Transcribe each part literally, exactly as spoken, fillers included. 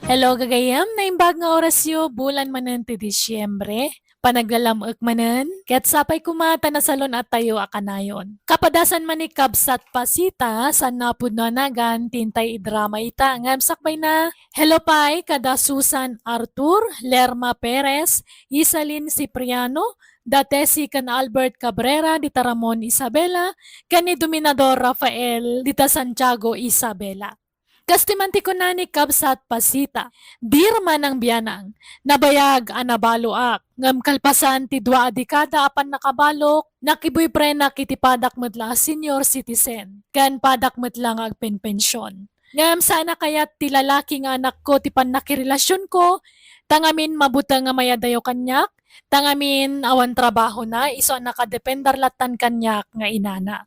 Hello, gagayem. Naimbag nga orasyo, bulan manen ti Disyembre. Panaglalam-ek manen, ket sapay koma ta nasalun-attayo a kanayon. Kapadasan man ni Kabsat Pasita, saan nga pudno a nagan, ti intay idrama ita, ngem sakbayna, hello pay kada Susan Artur, Lerma Perez, Isalin Cipriano, da Tessie ken Albert Cabrera, dita Ramon Isabela, ken ni Dominador Rafael, dita Santiago Isabela. Kas ti man ti kuna ni Kabsat Pasita, "Di ramanang bianang, nabayag a nabaloak, ngem kalpasan ti dua a dekada a pannakabalok, nakiboyfriendak iti padak met la a senior citizen, ken padak met la nga agpenpension. Ngem saan a kayat ti lalaki nga anakko ti pannakirelasionko, ta ngamin mabuteng nga mayadayo kaniak, ta ngamin awan trabahona, isu a nakadepender lattan kaniak nga inana."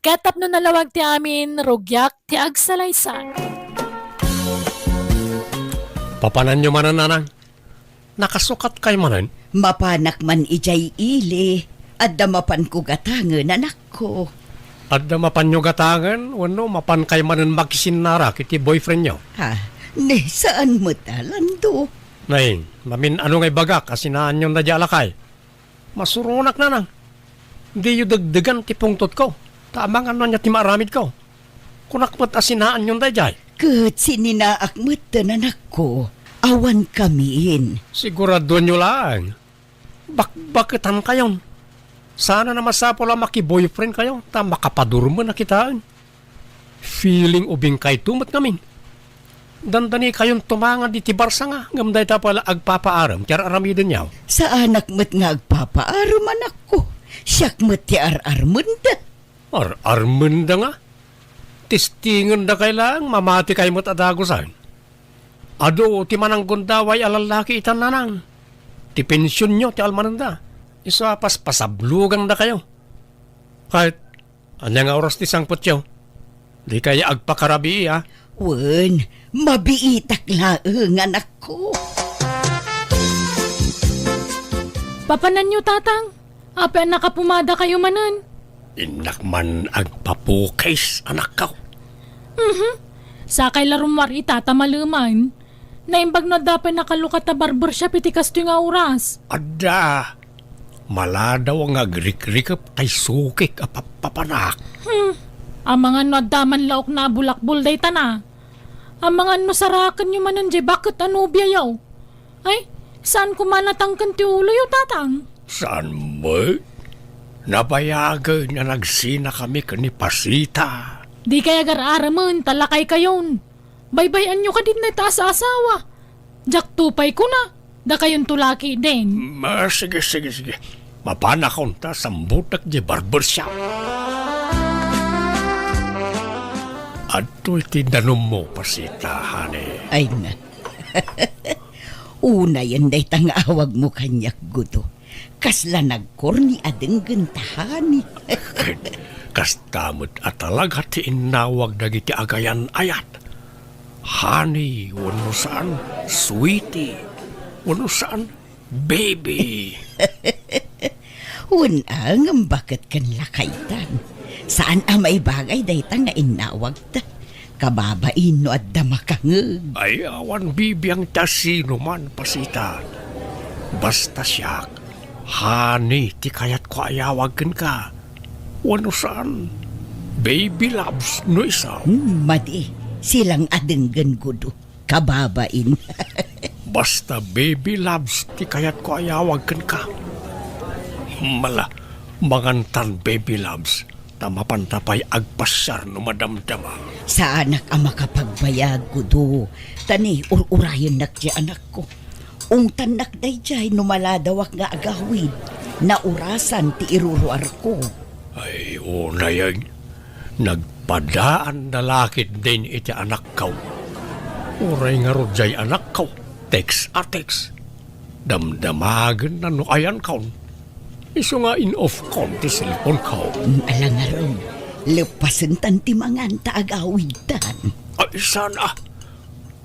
Ket tapno nalawag ti amin, rugiak ti agsalaysay. Papananyo manen, nanang? Nakasukatkay manen? Mapanak man idiay ili. Adda mapanko gatangen, anakko. Adda mapanyo gatangen, wenno mapankay manen makisinnara iti boyfriendyo? Ha, ne, saan met a, Lando. Nay, mamin-ano nga ibagak a sinaanyon daydiay a lakay? Masuronak, nanang. Diyo degdegan ti pungtotko, ta amangan no ania ti maaramidko. Kunak met a sinaanyon daydiay. Ket sininaak metten, anakko, awan kamin. Siguradoenyo laeng. Bakbaketankayon. Saan a masapul a makiboyfriendkayo, ta makapadurmen a kitaen. Feeling ubingkayto met ngamin. Dandanikayon tumangan iti barsanga, ngem dayta pay la agpapaarem ti ar-aramidenyo. Saanak met nga agpapaarem, anakko. Siak met ti ar-armenda. Ar-armenda nga? Testingenda kay laeng, mamatikay met a dagusen. Adu ti mananggundaway a lallaki itan, nanang. Ti pensionyo ti almanenda. Isu a paspasablugandakayo. Ket ania nga oras ti sangpetyo? Dikay agpakarabii, a? Wen, mabiitak laeng, anakko. Papananyo, tatang? Apay a nakapumadakayo manen? Innak man agpapukis, anakko. Mhm. Sakay la rummuar ita ta maleman. Naimbag no adda pay nakalukat a barbershop iti kastoy nga oras. Adda. Maladaw nga agrikrikep tay sukik a pappapanak. Hmm. Amangan no adda man laokna a bulakbol dayta na. Amangan no sarakenyo manen diay baket a nobiayo. Ay, saan koma natangken ti uloyo, tatang? Saan met? Nabayagen a nagsinakami ken ni Pasita. Dikay agar-aramen ta lakaykayon. Baybay-anyo kadi dayta a saasawa. Diakto pay kuna, dakayonto lakay den. Ma, sige, sige, sige. Mapanakon ta sambutek diay barbershop. Adtoy ti danummo, Pasita, honey. Ay na. Unayen dayta nga awagmo kaniak, Gudo. Kasla nagkorni a denggen ta honey. Kasta met a talaga ti innawag dagiti agayan-ayat. Honey, wenno saan, sweetie, wenno saan, baby. Wen a, ngem baket ken lakaytan. Saan a maibagay dayta nga innawagta. Kababain no adda makangeg. Ay, awan bibiang ti asinoman, Pasita. Basta siak, honey ti kayatko a iyawag kenka. Wenno saan, baby loves no isu. Hmm, madi, silang a denggen, Gudo. Kababain. Basta baby loves ti kayatko a iyawag kenka. Mala, mangantan baby loves, ta mapanta pay agpasiar no madamdama. Saanak a makapagbayag, Gudo, ta ni ur-urayennak ti anakko. Ungtannak daydiay no maladawak nga agawid, naurasan ti iruruarko. Ay, unayen, nagpadaan da la ketdin iti anakko. Uray ngarud diay anakko, text a text. Damdamagenna no ayankon. Isu nga in-off kon ti cellphone ko. Mm, ala ngarud, leppasentan ti mangan ta agawidtan. Ay, saan a.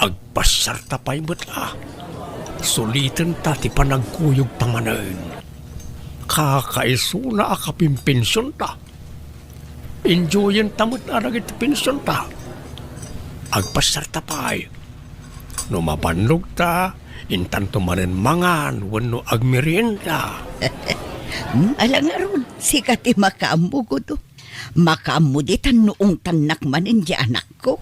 Agpasiarta pay met la. Sulitenta ti panagkuyogta manen. Kakaisuna a kapimpensionta. Enjoyenta met a dagiti pensionta. Agpasiarta pay. No mabannogta, intanto manen mangan wenno agmerienda. Hmm, ala ngarud, sika ti makaammo, Gudo. Makaammo ditan no ungtannak manen di anakko.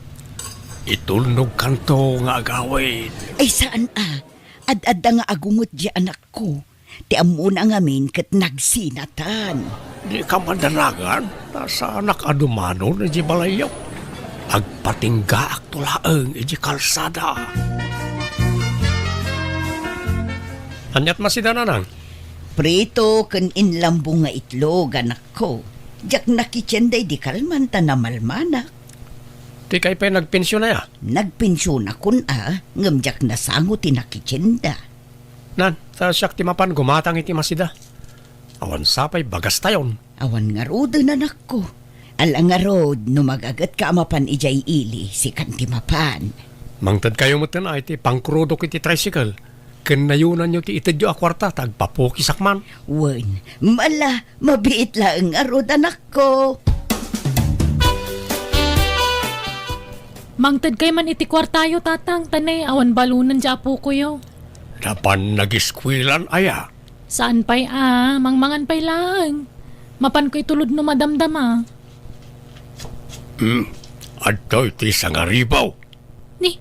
Itulnogkanto nga agawid. Ay, saan a. Ad-adda nga agunget di anakko. Ti ammona ngamin ket nagsinatan. Dika madanagan, ta saanak a dumanon idiay balayyo. Agpatinggaakto laeng idiay kalsada. Aniat masida, nanang? Prito ken inlambong nga itlog, anakko. Diak nakitienda idi kalman ta namalmanak. Dikay pay nagpensiona, a? Nagpensionakon a, ngem diak nasango ti nakitienda. Nan, ta siak ti mapan gumatang iti masida. Awan sapay bagastayon. Awan ngaruden, anakko. Ala ngarud, no magagetka a mapan idiay ili, sikan ti mapan. Mangtedkayo metten a iti pangkrudok iti tricycle, ken nayonanyo ti itedyo a kuarta ta agpapukisak man. Wen, mala, mabiit laeng ngarud, anakko. Mangtedkay man iti kuartayo, tatang, ta ne, awan balonen diay apokoyo. Napan nagiskuelan aya? Saan pay a, mangmangan pay laeng. Mapanko itulod no madamdama. Hmm, adtoy ti sangaribaw. Ni,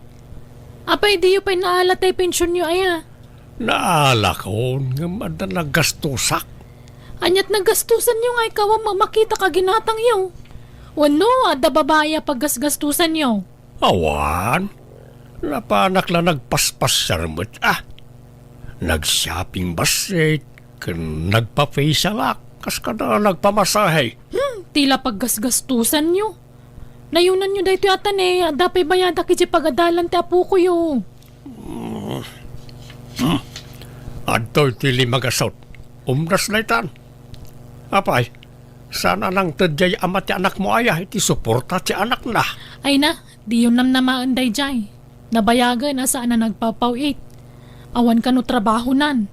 apay diyo pay naala tay pensionyo aya? Naalakon, ngem adda naggastosak. Aniat naggastosanyo nga ikaw a mamakita ka ginatangyo? Wenno, adda babai a paggasgastosanyo? Awan. Napanak la nagpaspasiar met, a. Nag-shopping bassit, ken nagpa-facialak, kas kada nagpamasahe. Hmm, ti la paggasgastosanyo. Nayonanyo daytoy a ta ne, adda pay bayadak idiay pagadalan ti apokoyo. Hmm. Hmm. Adtoy ti limagasut. Umdas daytan. Apay, saan a nangted diay ama ti anakmo aya iti suporta ti anakna? Ay na, diyo namnamaen daydiay. Nabayagen a saan a nagpapaw-it. Awan kano trabahonan.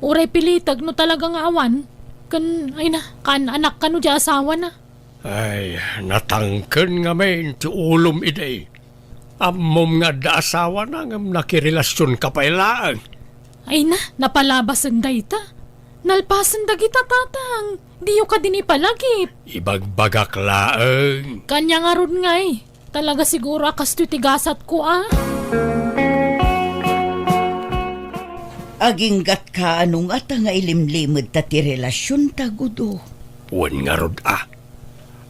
Uray pilitek no talaga nga awan. Ken, ay na, kaan-anak kano diay asawana. Ay, natangken ngamin ti ulom idi. Ammom nga adda asawana ngem nakirelasionka pay laeng. Ay na, napalabasen dayta. Nalpasen dagita, tatang. Diyo kadin ipalagip. Ibagbagak laeng. Kanya ngarud ngay. Talaga siguro a kastoy ti gasatko, a. Aginggatka no ngata nga ilimlimedta ti relasionta, Gudo? Wen ngarud a.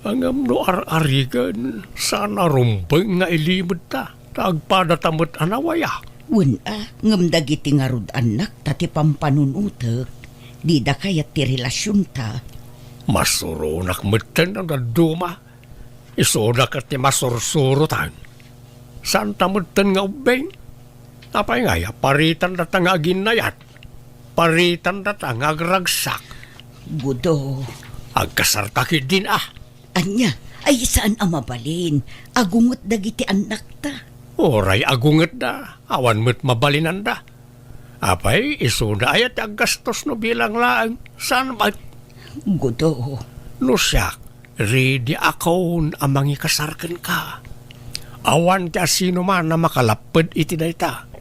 Ngem no ar-arigen, saan a rumbeng nga ilimedta, ta agpadata met a nawaya. Wen a, ngem dagiti ngarud annakta ti pampanunotek, dida kayat ti relasionta. Masuronak metten a dadduma. Isuna ket ti masursurotan. Saanta metten nga ubbing. Apay ngay a paritandata nga aginnayat? Paritandata nga agragsak. Gudo. Agkasarta ketdin a. Ania? Ay, saan a mabalin. Agunget dagiti annakta. Uray agungetda, awan met mabalinanda. Apay, isuna aya ti aggastos no bilang laeng? Saan met? Gudo. No siak, ready akon a mangikasar kenka. Awan ti asinoman a makalapped iti dayta.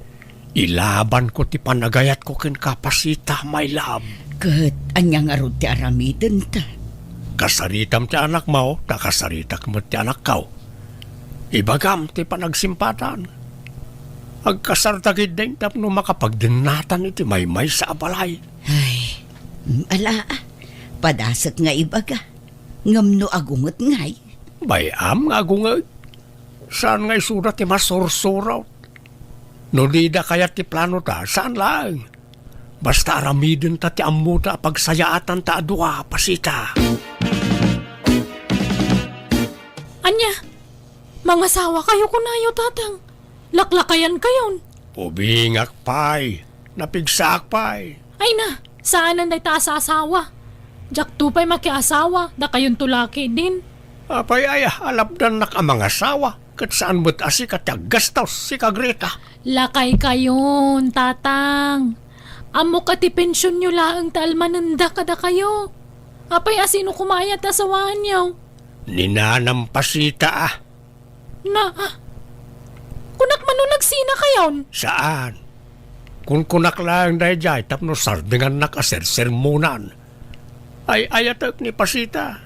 Ilabanko ti panagayatko kenka, Pasita, my love. Ket ania ngarud ti aramidenta? Kasaritam ti anakmo, ta kasaritak met ti anakko. Ibagam ti panagsimpatan. Agkasarta ketdin tapno makapagdennatan iti maymaysa a balay. Ay, ala, padasek nga ibaga. Ngem no agunget ngay? Bay-am nga agunget. Saan nga isuda ti masursurot? No dida kayat ti planota, saan laeng. Basta aramidenta ti ammota a pagsayaatanta a dua, Pasita. Ania? Mangasawakayo kunayo, tatang? Laklakayankayon? Ubingak pay. Napigsaak pay. Ay na, saanen dayta a saasawa. Diakto pay makiasawa, dakayonto la ketdin. Apay aya, alapdannak a mangasawa, ket saan met a sika ti aggastos, sika Greta. Lakaykayon, tatang. Ammok a ti pensionyo laeng ti almanenda kadakayo. Apay a sino koma aya ti asawaanyo? Ni nanam, Pasita a. Na, ah. Kunak man no nagsinakayon. Saan. Kunkunak laeng daydiay tapno sardengannak a sersermonan. Ay-ayatek ni Pasita.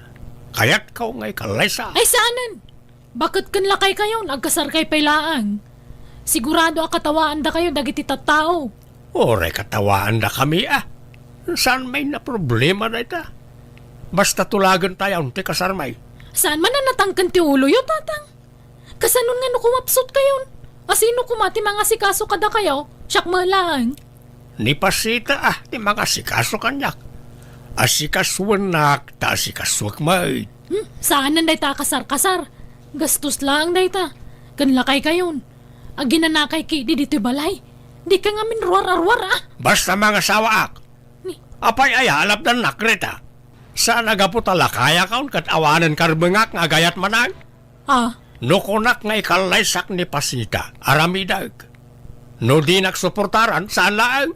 Kayatko nga ikallaysa. Ay, saanen. Baket ken lakaykayon, agkasarkay pay laeng. Sigurado a katawaandakayo dagiti tattao. Uray katawaandakami a. Saan met a problema dayta. Basta tulagentayon ti kasarmi. Saan man a natangken ti uloyo, Tatang? Kasanon nga no kumapsutkayon? A sino koma ti mangasikaso kadakayo? Siak met laeng. Ni Pasita a ti mangasikaso kaniak. Asikasuennak ta asikasuek met. Hmm, saanen dayta a kasarkasar. Gastos laeng dayta. Ken lakaykayon. Aginanakay ketdi ditoy balay. Dika ngamin ruar-aruar a. Basta mangasawaak. Ni? Apay aya a lapdannak dita? Saan a gapu ta lakayakon ket awanen karbengak nga agayat manen? Ah. No kunak nga ikallaysak ni Pasita, aramidek. No dinak suportaran, saan laeng.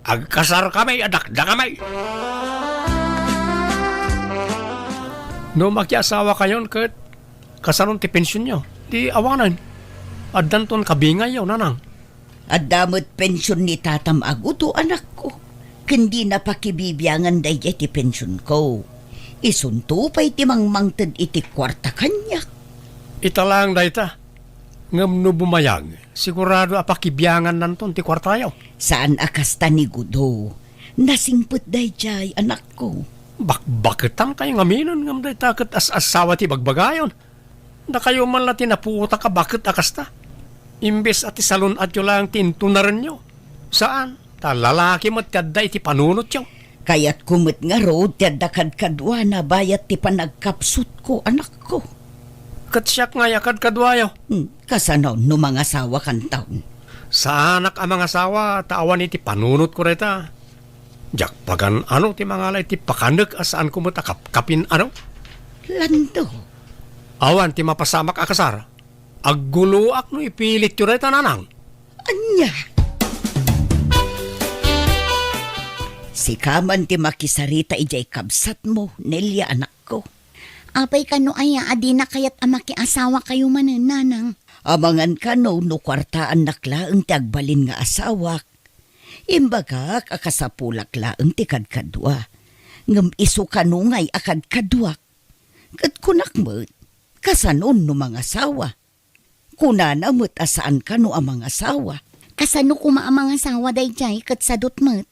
Agkasarkami a dakdakami. No makiasawakayon ket, kasanon ti pensionyo? Ti awanen. Addanton kabingayyo, nanang. Adda met pension ni tatam a gudo, anakko. Ken dina pakibibiangan daydiay ti pensionko. Isunto pay ti mangmangted iti kuarta kaniak. Ita laeng dayta. Ngem no bumayag, sigurado a pakibiangannanton ti kuartayo. Saan a kasta ni gudo. Nasingpet daydiay, anakko. Bakbaketankayo ngaminen ngem dayta ket as-asawa ti bagbagayon. Dakayo man la ti napuotak a baket a kasta. Imbes a ti salun-atyo laeng ti intunarenyo. Saan, ta lalaki met ti adda iti panunotyo. Kayatko met ngarud ti adda kadkaduana bayat ti panagkapsutko, anakko. Ket siak ngay a kadkaduayo. Hmm, kasano no mangasawakanton? Saanak a mangasawa ta awan iti panunotko dayta. Diak pagan-ano ti mangala iti pakanek a saanko met a kapkapin-ano? Lando. Awan ti mapasamak a kasar. Agguloak no ipilityo dayta, nanang. Ania? Sika man ti makisarita idiay kabsatmo, Nelia, anakko. Apay kano aya a dina kayat a makiasawakayo manen, nanang? Amangan kano no kuartaannak laeng ti agbalin nga asawak. Imbagak a kasapulak laeng ti kadkadua. Ngem isu kano ngay a kadkaduak. Ket kunak met, kasanon no mangasawa? Kunana met a saan kano a mangasawa. Kasano koma a mangasawa daydiay ket sadut met?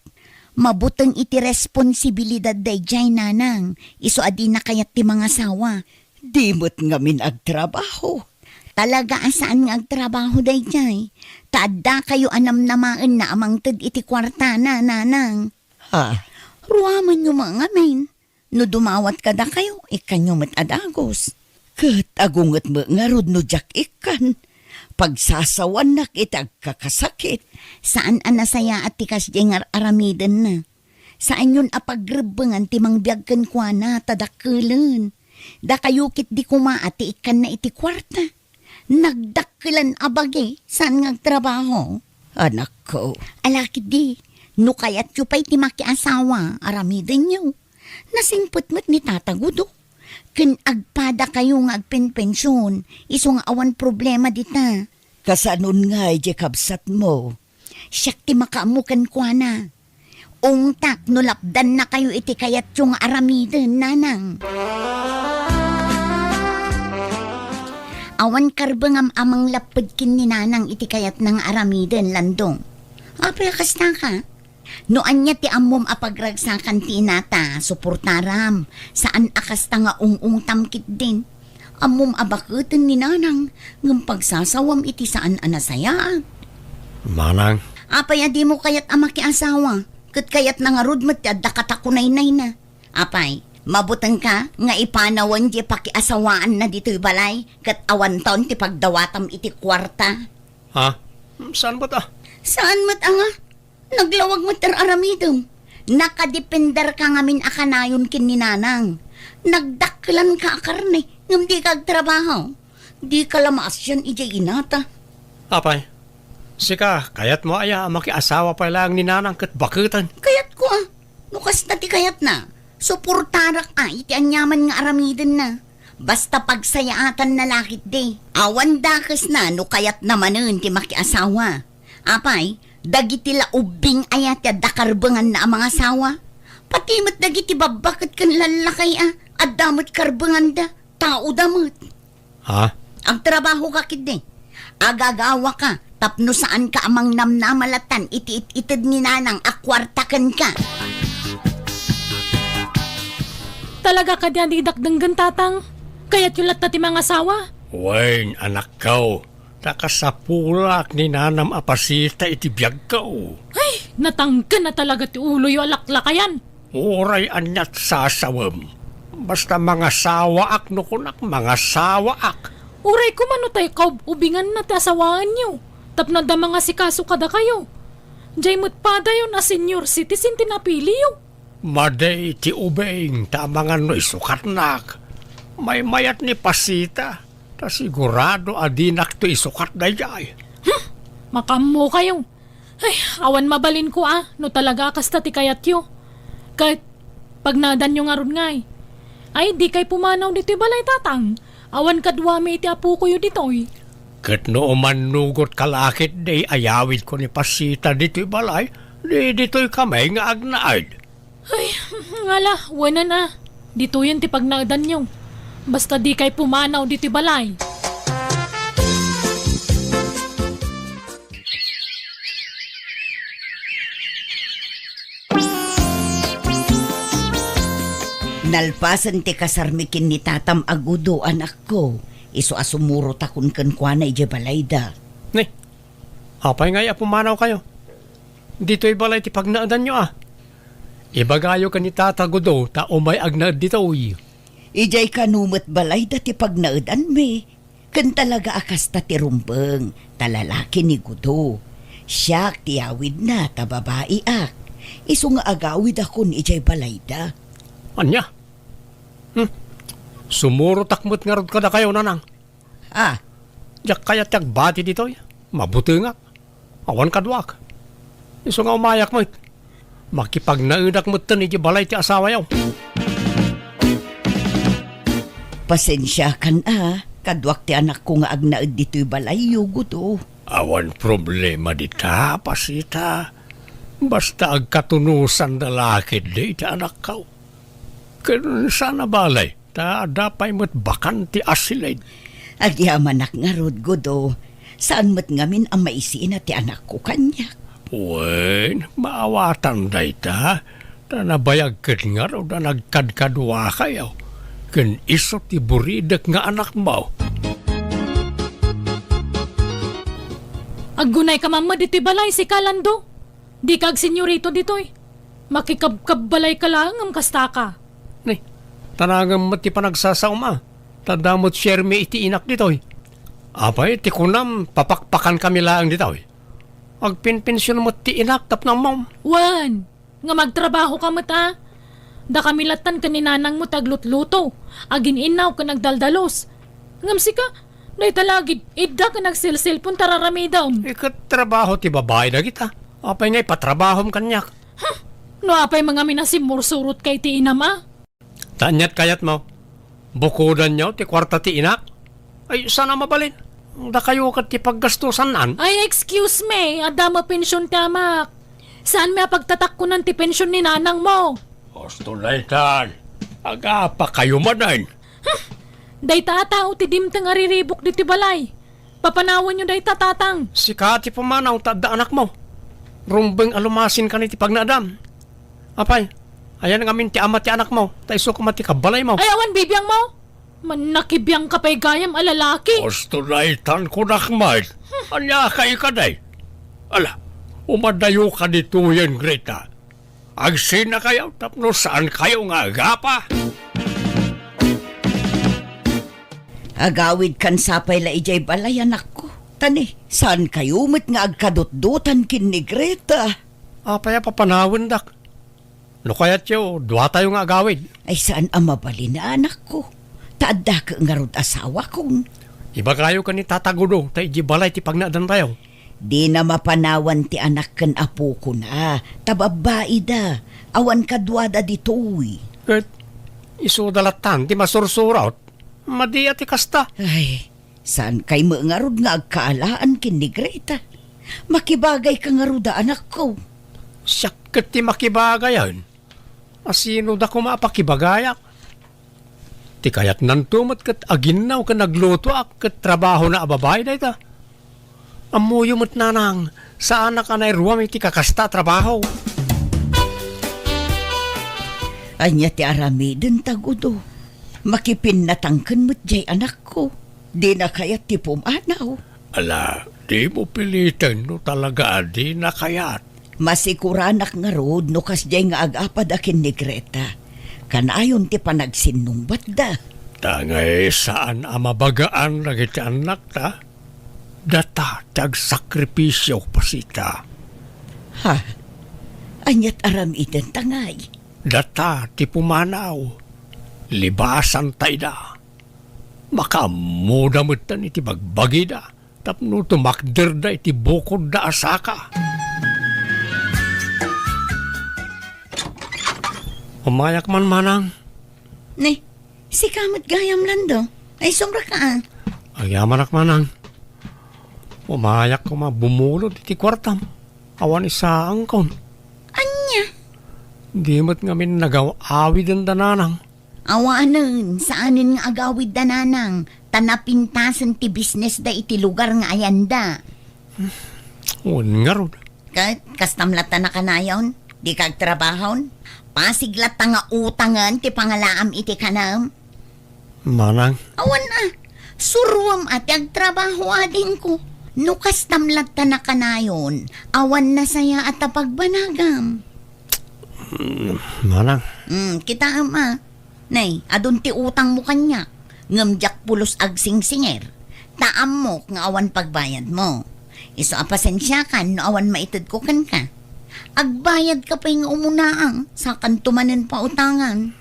Mabuteng iti responsibilidad daydiay, nanang, isu a dina kayat ti mangasawa. Di met ngamin agtrabaho. Talaga a saan nga agtrabaho daydiay? Ta addakayo a namnamaenna a mangted iti kuartana, nanang. Ha? Ruamenyo met ngamin. No dumawat kadakayo, ikkanyo met a dagus. Ket agunget met ngarud no diak ikkan. Pagsasawannak iti agkakasakit. Saan a nasayaat ti kasdiay nga ar-aramidenna. Saanyon a pagrebbengan ti mangbiag kenkuana ta dakkelen. Dakayo ketdi koma a ti ikkanna iti kuarta. Nagdakkelan a bagi, saan nga agtrabaho? Anakko. Ala ketdi, no kayatyo pay ti makiasawa, aramidenyo. Nasingpet met ni Tata Gudo. Ken agpadakayo nga agpenpension, isu nga awan problema dita. Kasanon ngay diay kabsatmo? Siak ti makaammo kenkuana. Ungtak no lapdannakayo iti kayatyo nga aramiden, nanang. Awan karbengam a manglapped ken ni nanang iti kayatna nga aramiden, Landong. Apay a kastaka? No ania ti ammom a pagragsakan ti inata, suportaram. Saan a kasta nga ung-ungtam ketdin. Ammom a baketen ni nanang, ngem pagsasawam iti saan a nasayaat. Manang. Apay a dimo kayat a makiasawa? Ket kayatna ngarud met ti adda katakunaynayna. Apay, mabutengka nga ipanawen diay pakiasawaanna ditoy balay, ket awanton ti pagdawatam iti kuarta? Ha? Saan met a? Saan met a nga? Naglawag met ti ar-aramidem. Nakadependerka ngamin a kanayon ken ni nanang. Nagdakkelanka a karne, ngem dika agtrabaho. Dika la maasian idiay inata. Apay, sika, kayatmo aya a makiasawa pay laeng ni nanang ket baketen? Kayatko a. No kasta ti kayatna, suportarak a iti aniaman nga aramidenna. Basta pagsayaatanna la ketdi. Awan dakesna no kayatna manen ti makiasawa. Apay, dagiti la ubbing aya ti adda karbenganna a mangasawa? Pati met dagiti babba ket ken lallaki a, adda met karbenganda. Taoda met. Ha? Agtrabahoka ketdi. Agagawaka tapno saanka a mangnamnama lattan iti it-ited ni Nanang a kuarta kenka. Talaga kadi a didak denggen, Tatang? Kayatyo latta ti mangasawa? Wen, anakko. Ta kasapulak ni Nanam a Pasita iti biagko. Ay, natangken a talaga ti uloyo a laklakayan. Uray aniat sasawem. Basta mangasawaak no kunak, mangasawaak. Uray koma no tay kaub-ubinganna ti asawaenyo, tapno adda mangasikaso kadakayo. Jay met padayon a senior citizen ti napiliyo. Madi ti ubing ta amangan no isukatnak. Maymayat ni Pasita, ta sigurado a dinakto isukat daydiay. Hmm, makaammokayo. Ay, awan mabalinko a, no talaga a kasta ti kayatyo. Ket, pagnaedanyo ngarud ngay. Ay, dikay pumanaw ditoy balay, Tatang. Awan kaduami iti apokoyo ditoy. Ket no umannugot ka la ketdi a yawidko ni Pasita ditoy balay, di ditoy kami nga agnaed. Ay, ngala, wenan a. Ditoyen ti pagnaedanyo. Basta dikay pumanaw ditoy balay. Nalpasen ti kasarmi ken ni Tatam a Gudo, anakko, isu a sumurotakon kenkuana idiay balayda. Ni, apay ngay a pumanawkayo? Ditoy balay ti pagnaedanyo a. Ibagayo ken ni Tata Gudo ta umay agnaed ditoy. Idiay kano met balayda ti pagnaedanmi. Ken talaga a kasta ti rumbeng, ta lalaki ni Gudo. Siak ti yawidna ta babaiak. Isu nga agawidakon idiay balayda. Ania? Hmm. Sumurotak met ngarud kadakayo, Nanang. Ah. Diak kayat ti agbati ditoy. Mabutengak. Awan kaduak. Isu nga umayak met. Makipagnaedak metten iti balay ti asawayo. Pasensiakan a, kaduak ti anakko nga agnaed ditoy balayyo, Gudo. Awan problema dita, Pasita. Basta agkatunosan da la ketdi ti anakko. Ken saan a balay, ta adda pay met bakante a silid. Agyamanak ngarud, Gudo. Saan met ngamin a maisina ti anakko kaniak. Wen, maawatan dayta, ta nabayag ket ngarud a nagkadkaduakayo, ken isu ti buridek nga anakmo. Aggunayka man met iti balay, sika, Lando. Dika agsenyorito ditoy. Makikabkabbalayka laeng ngem kastaka. Ni, tanangem met ti panagsasaom a, ta adda met siermi iti inak ditoy. Apay, ti kunam, papakpakankami laeng ditoy. Agpenpension met ti inak tapno ammom. Wen, nga magtrabahoka met a. Dakami lattan ken ni nanangmo ti aglutluto, agin-innaw ken agdaldalus. Ngem sika, dayta la agid-idda ken agselselpon ta raramidem. Iket trabaho ti babai dagita. Apay nga ipatrabahom kaniak? Huh! No apay mangamin a simmursurotka iti inam a? Ta aniat kayatmo? Bukodanyo ti kuarta ti inak? Ay, saan a mabalin? Dakayo ket ti paggastosannan. Ay, excuse me, adda met pension ti amak. Saanmi a pagtatakkonan ti pension ni nanangmo. Husto daytan, agapakayo manen. Huh! Dayta a tao ti dimteng a riribuk ditoy balay. Papanawanyo dayta, tatang. Sika ti pumanaw ta adda anakmo. Rumbeng a lumasinkan iti pagnaedam. Apay, ayan ngamin ti ama ti anakmo, ta isu koma ti kabbalaymo. Ay, awan bibiangmo? Mannakibiangka pay gayam a lalaki. Husto daytan kunak met. Ania kay kadi? Ala, umadayoka ditoyen, Greta. Agsinakayo tapno saankayo nga agapa. Agawidkan sapay la idiay balay, anakko. Ta ni, saankayo met nga agkadutdotan ken ni Greta? Apay a papanawendak? No kayatyo, duatayo nga agawid. Ay, saan a mabalin a, anakko. Ta adda ket ngarud asawakon. Ibagayo ken ni Tata Gudo ta idiay balay ti pagnaedantayo. Dina mapanawan ti anak ken apokona, ta babbaida, awan kaduada ditoy. Ket isuda lattan ti masursurot. Madi a ti kasta. Ay, saankay met ngarud nga agkaalaan ken ni Greta? Makibagayka ngarud a, anakko. Siak ket ti makibagayan. A sino da koma a pakibagayak? Ti kayatnanto met ket aginnaw ken aglutoak ket trabahona a babai dayta. Ammoyo met, nanang, saanak a nairuam iti kakasta a trabaho. Ania ti aramidenta, Gudo? Makipinnatangken met jay anakko. Dina kayat ti pumanaw. Ala, dimo piliten no talaga a dina kayat. Masikuranak ngarud no kasdiay nga agapada ken ni Greta. Kanayon ti panagsinnungbatda. Ta ngay saan a mabagaan dagiti annakta. Data ti agsakripisio, Pasita. Ha? Aniat aramidenta ngay? Data ti pumanaw. Libasanta ida. Makaammoda metten iti bagbagida tapno tumakderda iti bukodda a saka. Umayak man, manang. Ne, sika met gayam, Lando. Ay, sumrek ka, ah. Agyamanak, manang. Umayak koma bumulod iti kuartam. Awan isaangkon. Ania? Di met ngamin nagaw-awiden da, nanang. Awanen, saanen nga agawid da, nanang, ta napintasen ti business da iti lugar nga ayanda. Wen ngarud. Ket, kastam latta nakanayon? Dika agtrabahon? Pasig latta nga utangen ti pangalaam iti kanam? Manang. Awan a, suruam a ti agtrabaho adingko. No kastam latta nakanayon, awan nasaya a ta pagbanagam. Mm, manang. Mm, kitaem a. Nay, adun ti utangmo kaniak, ngem diak pulos agsingsinger, ta ammok nga awan pagbayadmo. Isu a pasensiakan no awan maitedko kenka. Agbayadka pay nga umunaang, sakanto manen pautangan.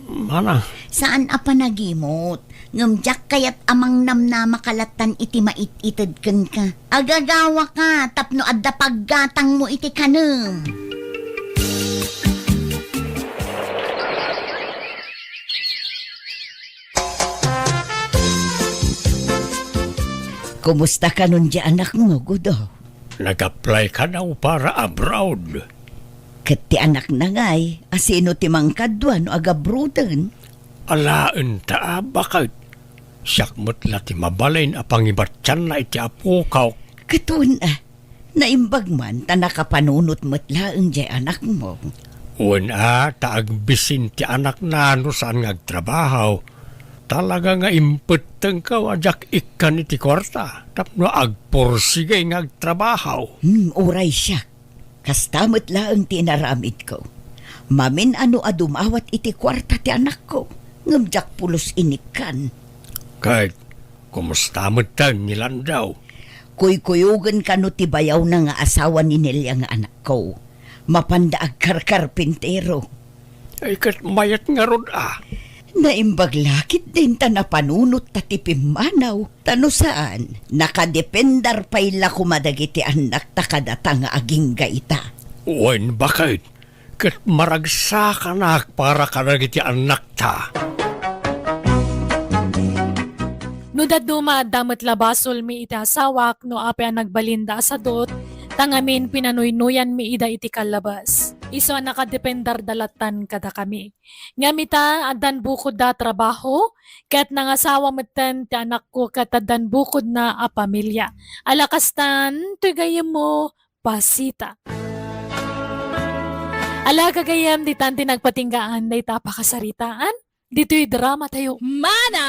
Manang. Saan a panagimot, ngem diak kayat a mangnamnamaka lattan iti mait-ited kenka. Agagawaka tapno adda paggatangmo iti kanem. Kumusta kanon diay anakmo, Gudo? Nag-apply kano para abroad. Ket ti anakna ngay, a sino ti mangkadua no agabrooden? Alaenta a, baket. Siak met la ti mabalin a pangibatianna iti apok. Ket wen a, naimbag man ta nakapanunot met laeng diay anakmo. Wen a, ta agbisin ti anakna no saan nga agtrabaho. Talaga nga impettengko a diak ikkan iti kuarta tapno agpursigay nga agtrabaho. Hmm, uray siak. Kasta met laeng ti inaramidko. Mamin-ano a dumawat iti kuarta ti anakko, ngem diak pulos inikkan. Ket kumusta metten ni Landaw? Kuykuyogen kano ti bayawna nga asawa ni Nelia nga anakko. Mapanda agkarkarpintero. Ay, ket mayat ngarud a. Naimbag la ketdin ta napanunot ta ti pimmanaw. Ta no saan, nakadependar pay la koma dagiti annakta kadata nga agingga ita. Wen, baket, ket maragsakanak para kadagiti annakta. No dadduma, adda met la basolmi iti asawak no apay a nagbalinda a sadut, ta ngamin pinanuynoyanmi ida iti kallabas. Isu a nakadependarda lattan kadakami. Ngem ita, addan bukodda a trabaho, ket nangasawa metten ti anakko ket addan bukodna a pamilia. Ala kastan, toy gayyemmo, Pasita. Ala gagayyem, ditan ti nagpatinggaan dayta a pakasaritaan. Ditoy drama tayo. Manang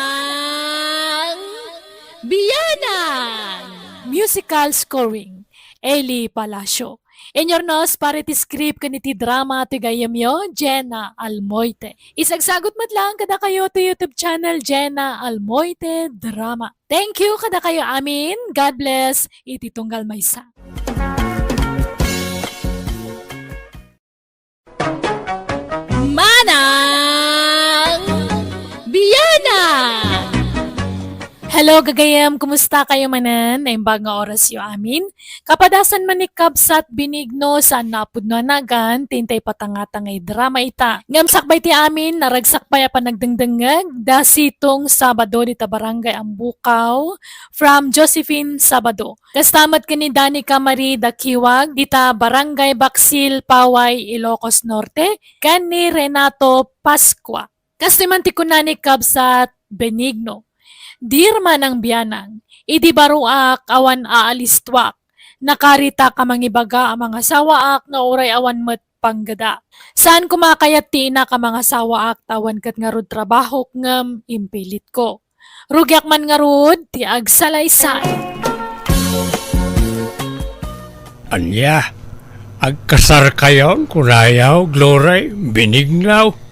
Bianang! Musical scoring, Eli Palacio. Inyurnos para iti script ken iti drama ti gayyemyo, Jenna Almoite. Isagsagut met laeng kadakayo ti YouTube channel, Jenna Almoite Drama. Thank you kadakayo amin. God bless iti tunggal maysa. Manang Bianang! Hello, gagayem. Kumusta kayo manen? Naimbag nga oras yo amin. Kapadasan man ni Kabsat Benigno, saan na a pudno a nagan, ti intay patangtangay drama ita. Ngem sakbay ti amin, naragsak pay a panagdengdengngeg, da Sitong Sabado dita Barangay Ambukaw, from Josephine Sabado. Kasta met ken ni Danica Marie Dakiwag, dita Barangay Baksil, Paway, Ilocos Norte, ken ni Renato Pascua. Kastoy man ti kuna ni Kabsat Benigno, "Dear Manang Bianang, idi baruak awan aalistuak, nakaritak a mangibaga a mangasawaak nga uray awan met panggeda. Saan koma kayat ti inak a mangasawaak ta awan ket ngarud trabahok ngem impilitko. Rugiak man ngarud ti agsalaysay." Ania? Agkasarkayon, kunayaw, Glory, Benigno?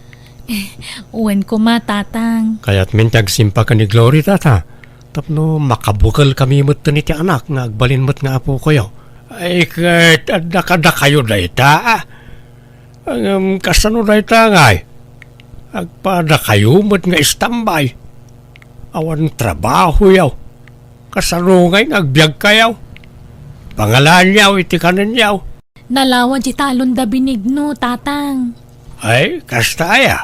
Wen koma, Tatang. Kayatmin ti agsimpa ken ni Glory, Tata, tapno makabukelkami metten iti anak nga agbalin met nga apokoyo. Ay, ket adda kadakayo dayta, a? Ngem kasano dayta ngay? Agpadakayo met nga istambay. Awan trabahoyo. Kasano ngay nga agbiagkayo? Pangalaanyo iti kanenyo. Nalawa ti talon da Benigno, Tatang. Ay, kasta aya?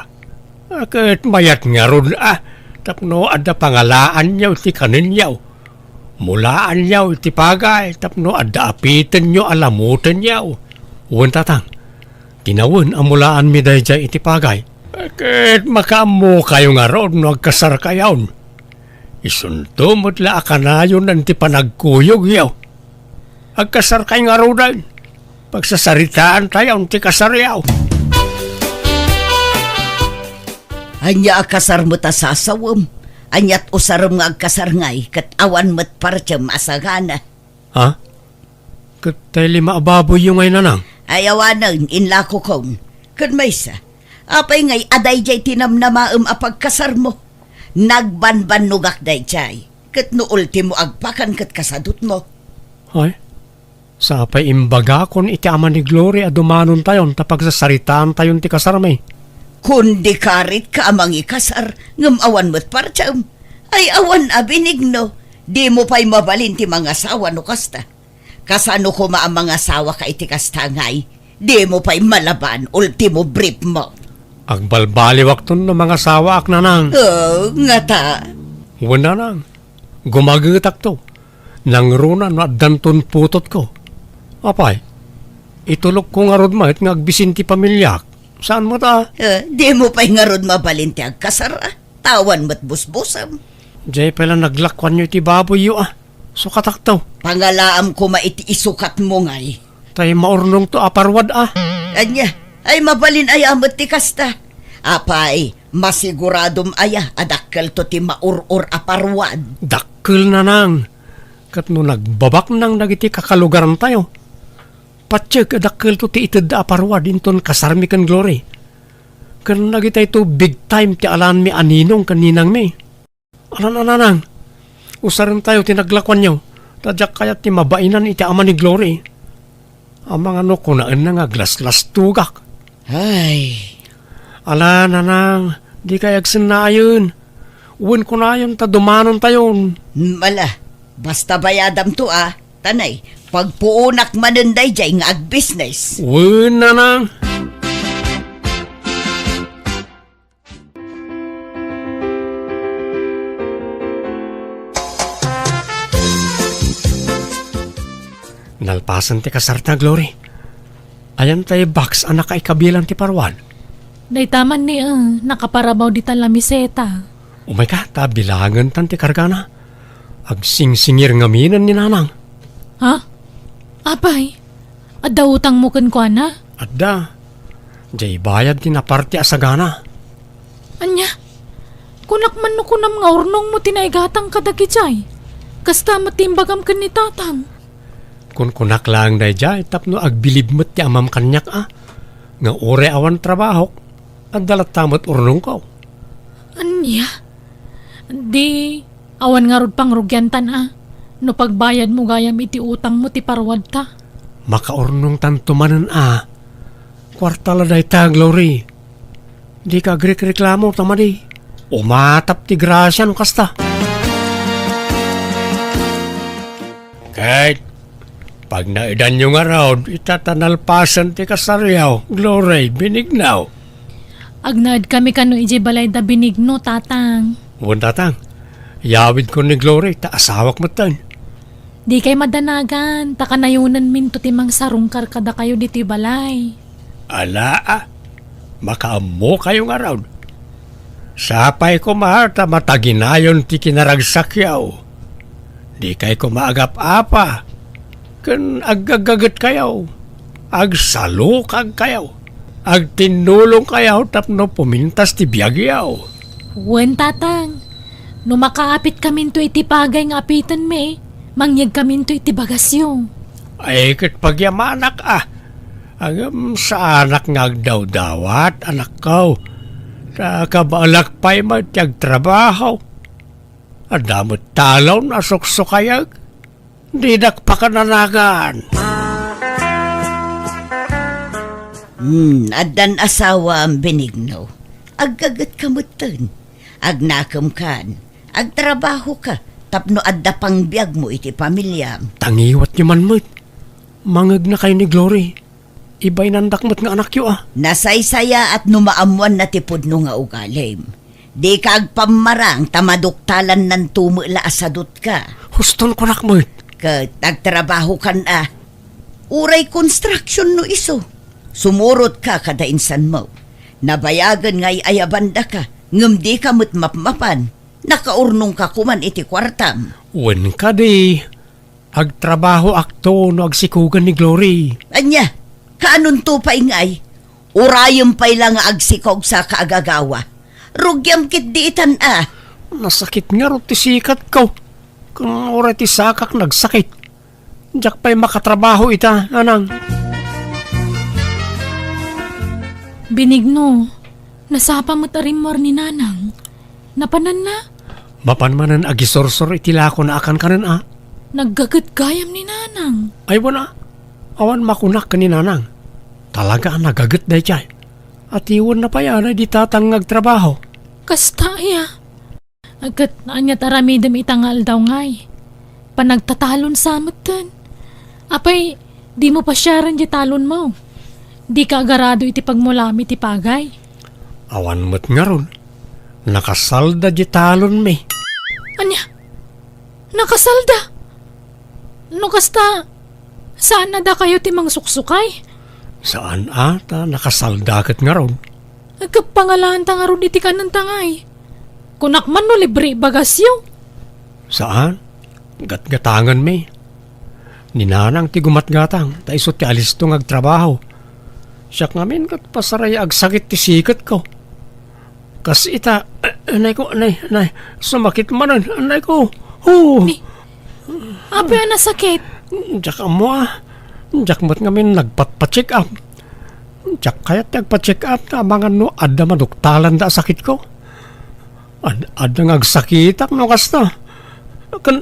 A, ket mayat ngarud a, tapno adda pangalaanyo iti kanenyo. Mulaanyo iti pagay tapno adda apitenyo a lamutenyo. Wen, Tatang, tinawen a mulaanmi daydiay iti pagay. Ket makaammokayo ngarud no agkasarkayon. Isunto met la a kanayon ti panagkuyogyo. Agkasarkay ngaruden. Pagsasaritaantayon ti kasaryo. Ania a kasar met a sasawem? Aniat usarem nga agkasar ngay ket awan met partiem a sagana? Ha? Ket tay lima a baboyyo ngay, Nanang? Ay, awanen, inlakokon. Ket maysa, apay ngay a daydiay ti namnamaem a pagkasarmo? Nagbanbannogak daydiay. Ket no ultimo agpakan ket kasadutmo. Ay, sapay imbagakon iti ama ni Glory a dumanontayon ta pagsasaritaantayon ti kasarmi. Kundi karitka a mangikasar, ngem awan met partiem. Ay, awan a Benigno, dimo pay mabalin ti mangasawa no kasta. Kasano koma a mangasawaka iti kasta ngay? Dimo pay malaban, ultimo briefmo. Agbalbaliwakton no mangasawaak, Nanang. Oh, ngata. Wen, Nanang. Gumagetakto. Nangruna no addanton putotko. Apay, itulokko ngarud met nga agbisin ti pamiliak. Saan met a? Eh, dimo pay ngarud mabalin ti agkasar, a? Ta awan met busbusem. Diay pay la naglakuanyo iti baboyyo, a? Sukatakto. Pangalaam koma iti isukatmo ngay. Tay maurnongto a parwad, a? Ania? Ay, mabalin aya met ti kasta? Apay, masiguradom aya a dakkelto ti maur-or a parwad? Dakkel, Nanang. Ket no nagbabaknang dagiti kakalugarantayo, patiek a dakkelto ti itedda a parwad inton kasarmi ken Glory. Ken dagitayto big time ti alaenmi a ninong ken ninangmi. Alan a, Nanang, usarentayo ti naglakuanyo, ta diak kayat ti mabainan iti ama ni Glory. Amangan no kunaenna nga aglaslastogak. Ay. Ala, Nanang, dikay agsennaayen. Wen kunayon ta dumanontayon. Ala, basta bayadamto, a. Tanay, pagpuonak manen daydiay nga agbisnes. Wen, Nanang. Nalpasen ti kasarta, Glory. Ayan tay box a nakaikabilan ti parwad? Dayta man ni, eh, nakaparabaw dita lamiseta. Umay ka, ta bilangentan ti kargana. Agsingsingir ngaminen ni Nanang. Ha? Apay, adda utangmo kenkuana? Adda. Diay bayad ti naparte a sagana. Ania? Kunak man no kunam nga urnongmo ti naigatang kadagijay. Kasta met ti imbagam ken ni Tatang. Kunkunak laeng daydiay tapno agbilib met ti amam kaniak, a, nga uray awan trabahok, adda latta met urnongko. Ania? Di, awan ngarud pangrugiantan, a, no pagbayadmo gayam iti utangmo ti parwadta. Makaurnongtanto manen, a. Kuarta la dayta, Glory. Dika agrikreklamo ta madi. Umatap ti grasia no kasta. Ket pagnaedanyo ngarud ita ta nalpasen ti kasariaw, Glory, Benigno. Agnaedkami kano idiay balay da Benigno, Tatang. Wen, Tatang. Yawidko ni Glory, ta asawak metten. Dikay madanagan, ta kanayonenminto ti mangsarungkar kadakayo ditoy balay. Ala, a, makaammokayo ngarud. Sapay koma ta mataginayon ti kinaragsakyo. Dikay koma agap-apa, ken aggaggagetkayo, agsalukagkayo, agtinnulongkayo tapno pumintas ti biagyo. Wen, Tatang, no makaapitkaminto iti pagay nga apitenmi, mangyegkaminto iti bagasyo. Ay, ket pagyamanak a, ngem saanak nga agdawdawat, anakko. Ta kabaelak pay met ti agtrabaho. Adda met talon a suksukayek. Dinak pakananagan. Hmm, addan asawam, Benigno. Aggagetka metten. Agnakemkan. Agtrabahoka tapno adda pangbiagmo iti pamiliam. Tangiwatyo man met. Mangegnakayo ni Glory. Ibaynandak met nga anakyo a. Nasaysayaat no maammoanna ti pudno nga ugalim. Dika agpammarang ta maduktalannanto met la a sadutka. Huston kunak met. Ket agtrabahokan a. Uray construction no isu. Sumurotka kada insanmo. Nabayagen nga ay-ayabandaka, ngem dika met mapmapan. Nakaurnongka koman iti kuartam. Wen kadi, agtrabahoakto no agsikogen ni Glory. Ania? Kaanonto pay ngay? Urayem pay la nga agsikog saka agagawa. Rugiam ketdi itan a. Nasakit ngarud ti sikatko. Ken uray ti sakak nagsakit. Diak pay makatrabaho ita, nanang. Benigno, nasapa met a rimmuar ni nanang. Napananna? Mapan manen agisursor iti lakona a kankanen a. Naggaget gayam ni nanang. Ay, wen a. Awan makunak ken ni nanang. Talaga a nagaget daydiay. Atiwenna pay a daydi tatang nga agtrabaho. Kasta aya. Ket ania ti aramidem ita nga aldaw ngay? Panagtatalon sa metten. Apay, dimo pasiaren diay talonmo? Dika agarado iti pagmulam iti pagay? Awan met ngarud. Nakasalda diay talonmi. Ania? Nakasalda? No kasta, saan a dakayo ti mangsuksukay? Saan a, ta nakasalda ket ngarud. Agkappangalanta ngarud iti kanenta ngay. Kunak man no libre bagasyo. Saan? Gatgatanganmi. Ni nanang ti gumatgatang, ta isu ti alisto nga agtrabaho. Siak ngamin ket pasaraya agsakit ti siketko. Kas ita, a-, anayko, anay, anay, sumakit manen, anayko. Hu! Ni, apay a nasakit? Diak ammo a. Diak met ngamin nagpatpa-check up. Diak kayat ti agpa-check up ta amangan no adda maduktalanda a sakitko. Ad-, adda nga agsakitak no kasta. Ken,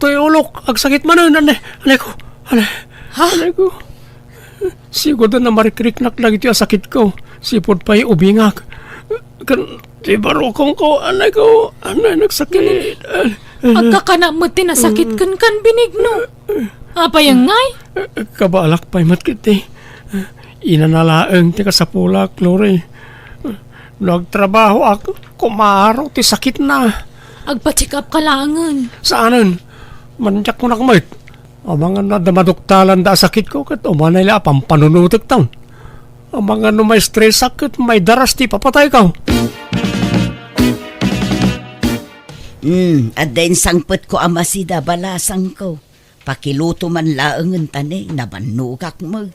toy ulok, agsakit manen, anay, anayko, anay, Ha? Anayko. Sigurado a narikriknak dagiti a sakitko. Sipud pay ubingak. Ken ti barukongko, anayko, anay, nagsakit. Agkakana met ti nasakit kenka, Benigno. Apay ngay? Kabaelak pay met ketdi. Inana laeng ti kasapulak, Glory. No agtrabahoak, kumaro ti sakitna. Agpa-check up ka laengen. Saanen. Mandiak kunak met. Amangan no adda maduktalanda a sakitko ket umanay la a pampanunotekton. Amangan no maistresak ket maidaras ti ipapatayko. Hmm, adda insangpetko a masida, balasangko. Pakiluto man laengen ta ne, nabannogak met.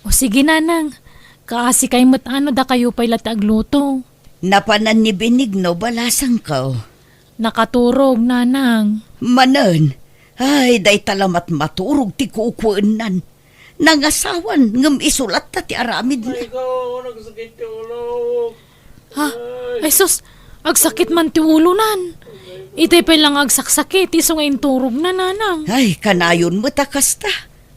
O sige, nanang. Kaasikay met a no dakayo pay la ti agluto. Napanan ni Benigno, balasangko. Nakaturog, nanang. Manen, ay, dayta la met maturog ti kukuennan. Nangasawan, ngem isu latta ti aramidna. Ay, ko, nagsakit ti ulo. Ha? Ay. Ay, sus, agsakit man ti ulonan. Itay pay la nga agsaksakit, isu nga inturogna, nanang. Ay, kanayon met a kasta.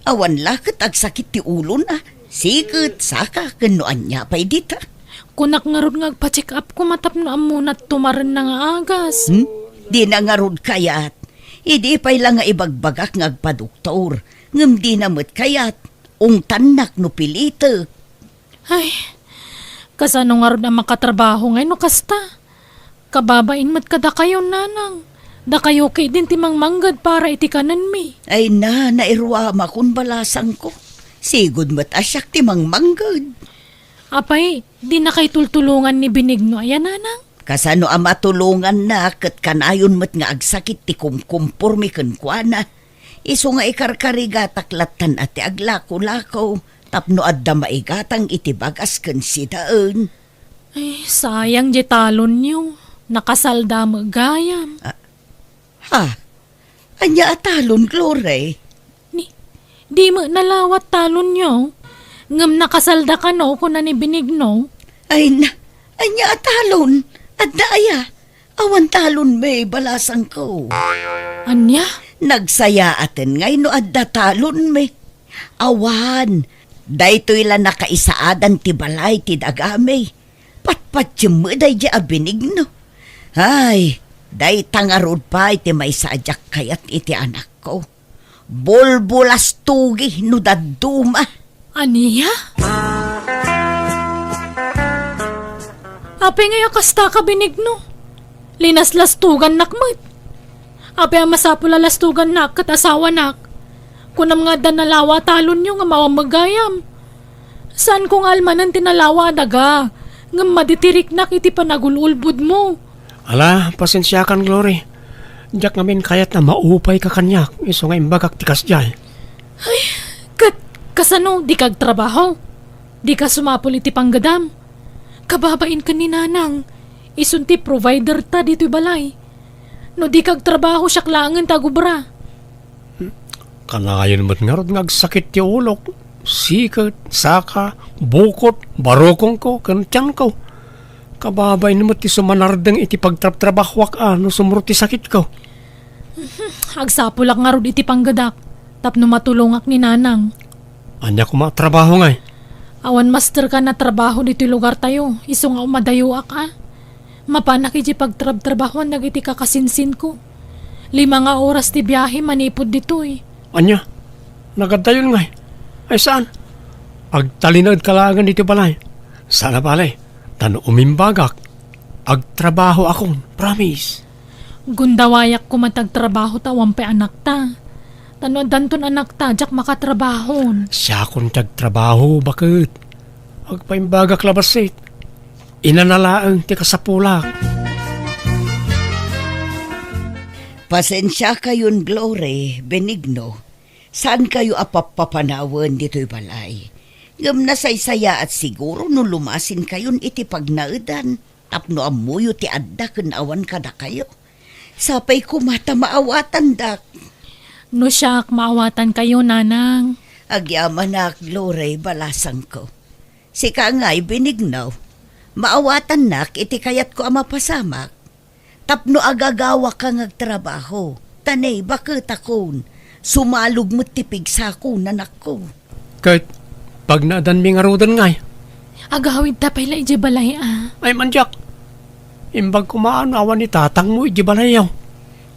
Awan la ket agsakit ti ulona. Siket, saka, ken no ania pay dita. Kunak ngarud nga agpa-check up koma tapno ammona ti tumarenna nga agas. Hmm? Dina ngarud kayat. Idi pay la nga ibagbagak nga agpadoktor, ngem dina met kayat, ungtannak no pilitek. Ay, kasano ngarud a makatrabaho ngay no kasta? Kababain met kadakayo, nanang. Dakayo ketdin ti mangmangged para iti kanenmi. Ay na, nairuamakon balasangko. Sigud met a siak ti mangmangged. Apay, dinakay tultulongan ni Benigno aya, nanang? Kasano a matulonganna ket kanayon met nga agsakit ti kumkumpormi kenkuana. Isu nga ikarkarigatak lattan a ti aglakolako tapno adda maigatang iti bagas ken sidaen. Ay, sayang diay talonyo. Nakasalda met gayam. Ah, ha? Ania a talon, Glory? Ni, di met nalawa talonyo. Ngem nakasalda kano, kuna ni Benigno. Ay na, ania a talon? Adda aya? Awan talonmi, balasangko. Ania? Nagsayaaten ngay no adda talonmi. Awan, daytoy la nakaisaadan ti balay ti dagami. Patpatiem met daydiay a Benigno. Ay, dayta ngarud pay ti maysa a diak kayat iti anakko. Bulbulastogi no dadduma. Ania? Apay ngay a kasta ka, Benigno? Linaslastogannak met. Apay a masapul a lastogannak ket asawanak? Kunam nga adda nalawa a talonyo ngem awan met gayam. Saanko nga almanen ti nalawa a daga, ngem maditiriknak iti panagul-ulbodmo. Ala, pasensiakan, Glory. Diak ngamin kayat a maupayka kaniak, isu nga imbagak ti kasdiay. Ay, ket kasano, dika agtrabaho? Dika sumapul iti panggedam? Kababain ken ni Nanang, isun ti provider ta ditoy balay. No dika agtrabaho, siak laengen ti agubra. Kanayon met ngarud nga agsakit ti ulok, siket, saka, bukot, barukongko, ken tianko. Kababain met ti sumanardeng iti pagtrabtrabahoak a no sumro ti sakitko. Agsapulak ngarud iti panggedak tapno matulongak ni Nanang. Ania koma a trabaho ngay? Awan masterkan a trabaho ditoy lugartayo, isu nga umadayoak a. Mapanak iti pagtrabtrabahoan dagiti kakasinsinko. Lima nga oras ti biahe manipud ditoy. Ania? Nagaddayon ngay? Ay saan? Agtalinaedka laengen iti balay. Saan a bale, ta no umimbagak, agtrabahoakon, promise. Gundawayak koma ti agtrabaho ta awan pay anakta. Ta no addanton anakta, diak makatrabahon. Siakon ti agtrabaho, baket. Agpaimbagak la bassit. Inana laeng ti kasapulak. Pasensiakayon, Glory, Benigno. Saankayo a pappapanawen ditoy balay. Ngem nasaysayaat siguro no lumasinkayon iti pagnaedan tapno ammoyo ti adda ken awan kadakayo. Sapay koma ta maawatandak. No siak, maawatankayo, Nanang. Agyamanak, Glory, balasangko. Sika ngay, Benigno, maawatannak iti kayatko a mapasamak. Tapno agagawaka nga agtrabaho, ta ni baketakon, sumalog met ti pigsako, nanakko. Ket pagnaedanmi ngaruden ngay? Agawidta pay la idiay balay a. Ay, mandiak. Imbag koma no awan ni tatangmo idiay balayyo.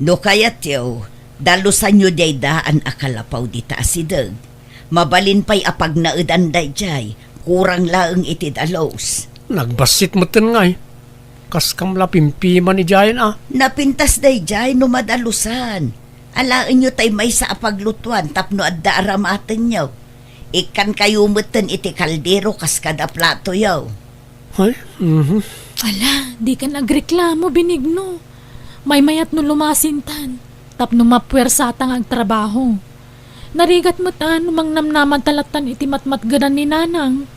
No kayatyo, dalusanyo diay daan a kalapaw dita a sideg. Mabalin pay a pagnaedan daydiay, kurang laeng iti dalus. Nagbassit metten ngay. Kaskam la pimpiman idiayen a. Napintas daydiay no madalusan. Alaenyo tay maysa a paglutuan tapno adda aramatenyo. Ikkankayo metten iti kaldero kas kada platoyo. Ay, mhm. Ala, dikan agreklamo, Benigno. Maymayat no lumasintan, tapno mapuersata nga agtrabaho. Narigat met a no mangnamnamanta lattan iti matmatgedan ni Nanang.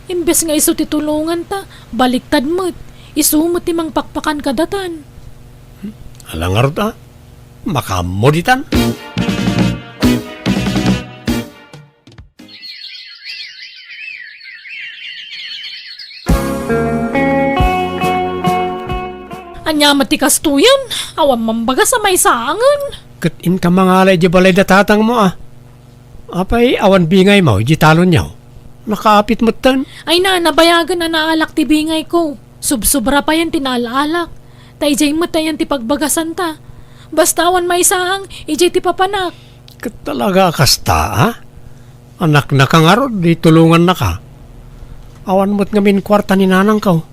Imbes nga isu ti tulonganta, baliktad met, isu met ti mangpakpakan kadatan. Ala ngarud a, makaammo ditan. Ania met ti kastoyen? Awan mambagas a maisaangen. Ket inka mangala idiay balay da tatangmo a. Apay awan bingaymo idiay talonyo? Nakaapit metten. Ay na, nabayagen a naalak ti bingayko. Subsobra payen ti naalaalak. Ta idiay met ayan ti pagbagasanta. Basta awan maisaang, idiay ti papanak. Ket talaga a kasta, a? Anaknaka ngarud, di tulongannaka. Awan met ngamin kuarta ni nanangko.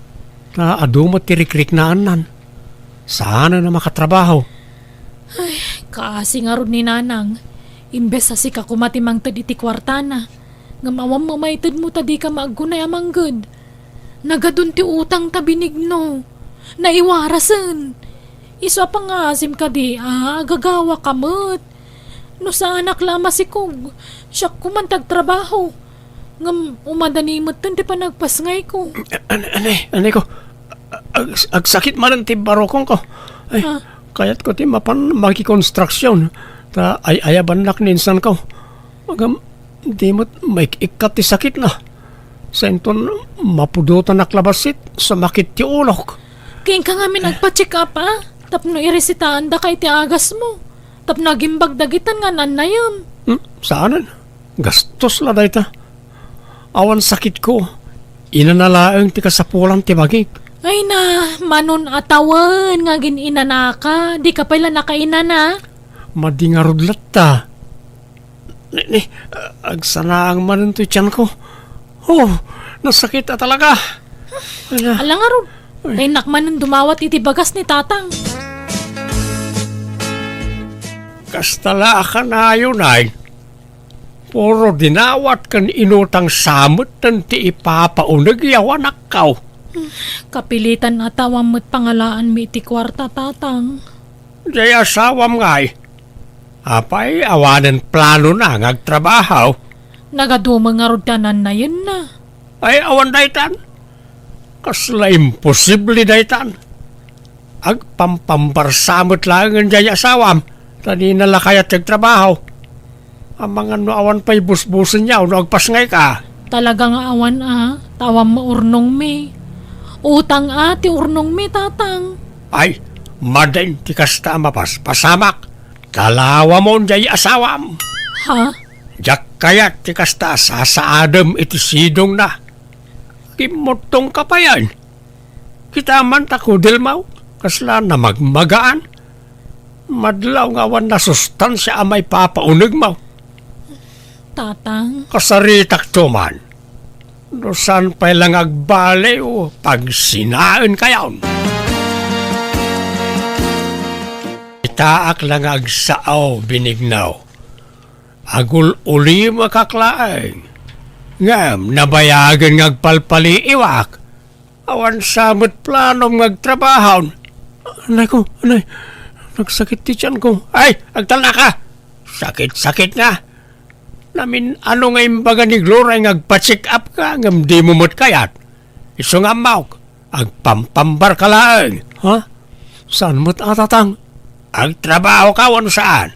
Ta adu met ti rikriknaannan. Saanen a makatrabaho. Ay, kaasi ngarud ni nanang. Imbes a sika koma ti mangted iti kuartana. Ngem awan mamaytedmo ta dika maaggunay a mangged. Nagadun ti utang ta binigno. Naiwarasen. Isu a pangngaasim kadi a agagawa ka met. No saanak la a masikog, siak koman ti agtrabaho. Ngem umadani metten ti panagpasngayko. An-, anay, anay ko. Ag-, agsakit manen ti barukongko. Ay, Ah. kayatko ti mapan makikonstruksyon. Ta ay-ayabannak ni insanko. Ngem di met maik-ikkat ti sakitna. Sainton mapudotanak la bassit, sumakit ti ulok. Kenka ngamin agpa-check up, a? Tapno iresitaandaka iti agasmo. Tapno agimbag dagitan nga nannayem. Hmm, saanen. Gastos la dayta. Awan sakitko. Inana laeng ti kasapulan ti bagik. Ay na, manon a tawen nga agin-inanaka. Dika pay la nakainana. Madi ngarud latta. Ni, ni, agsanaang manen toy tianko. Oh, nasakit a talaga. Ala. Ala ngarud, Ay. Kaynak manen dumawat iti bagas ni Tatang. Kasta la a kanayon, ay. Puro dinawat ken inutang sa metten ti ipapauneg a anakko. Kapilitan a tawam met pangalaanmi iti kuarta, Tatang. Diay asawam ngay. Apay, awanen planona nga agtrabaho? Nagadumo ngarud ta nannayenna. Ay, awan daytan. Kasla imposible daytan. Agpampambarsa met laengen diay asawam, ta dina la kayat ti agtrabaho. Amangan no awan pay busbusenyo no agpasngayka. Talaga nga awan a, ta awan maurnongmi. Utang a ti urnongmi, Tatang. Ay, madin ti kasta a mapaspasamak. Talawamon diay asawam. Ha? Diak kayat ti kasta a sasaadem iti sidongna. Kimmuttongka payen. Kita man ta kudelmaw, kasla namagmagaan. Madlaw nga awan nasustansia a maipapaunegmaw. Tatang. Kasaritakto man. No saan pay la nga agbaliw, pagsinaenkayon. Itaak la nga agsao, binignaw. Agul-ulimakak laeng. Ngem nabayagen nga agpalpaliiwak. Awan sa met planom nga agtrabahon. Anay ko, anay. Nagsakit ti tiyan ko. Ay, agtalna ka. Sakit-sakit nga. Namin ano nga imbaga ni Gloria nga agpa-check up ka, ngem di mo met kayat. Isu nga ammok, agpampambar ka laeng. Ha? Saan met a, Tatang? Agtrabaho ka, wen saan?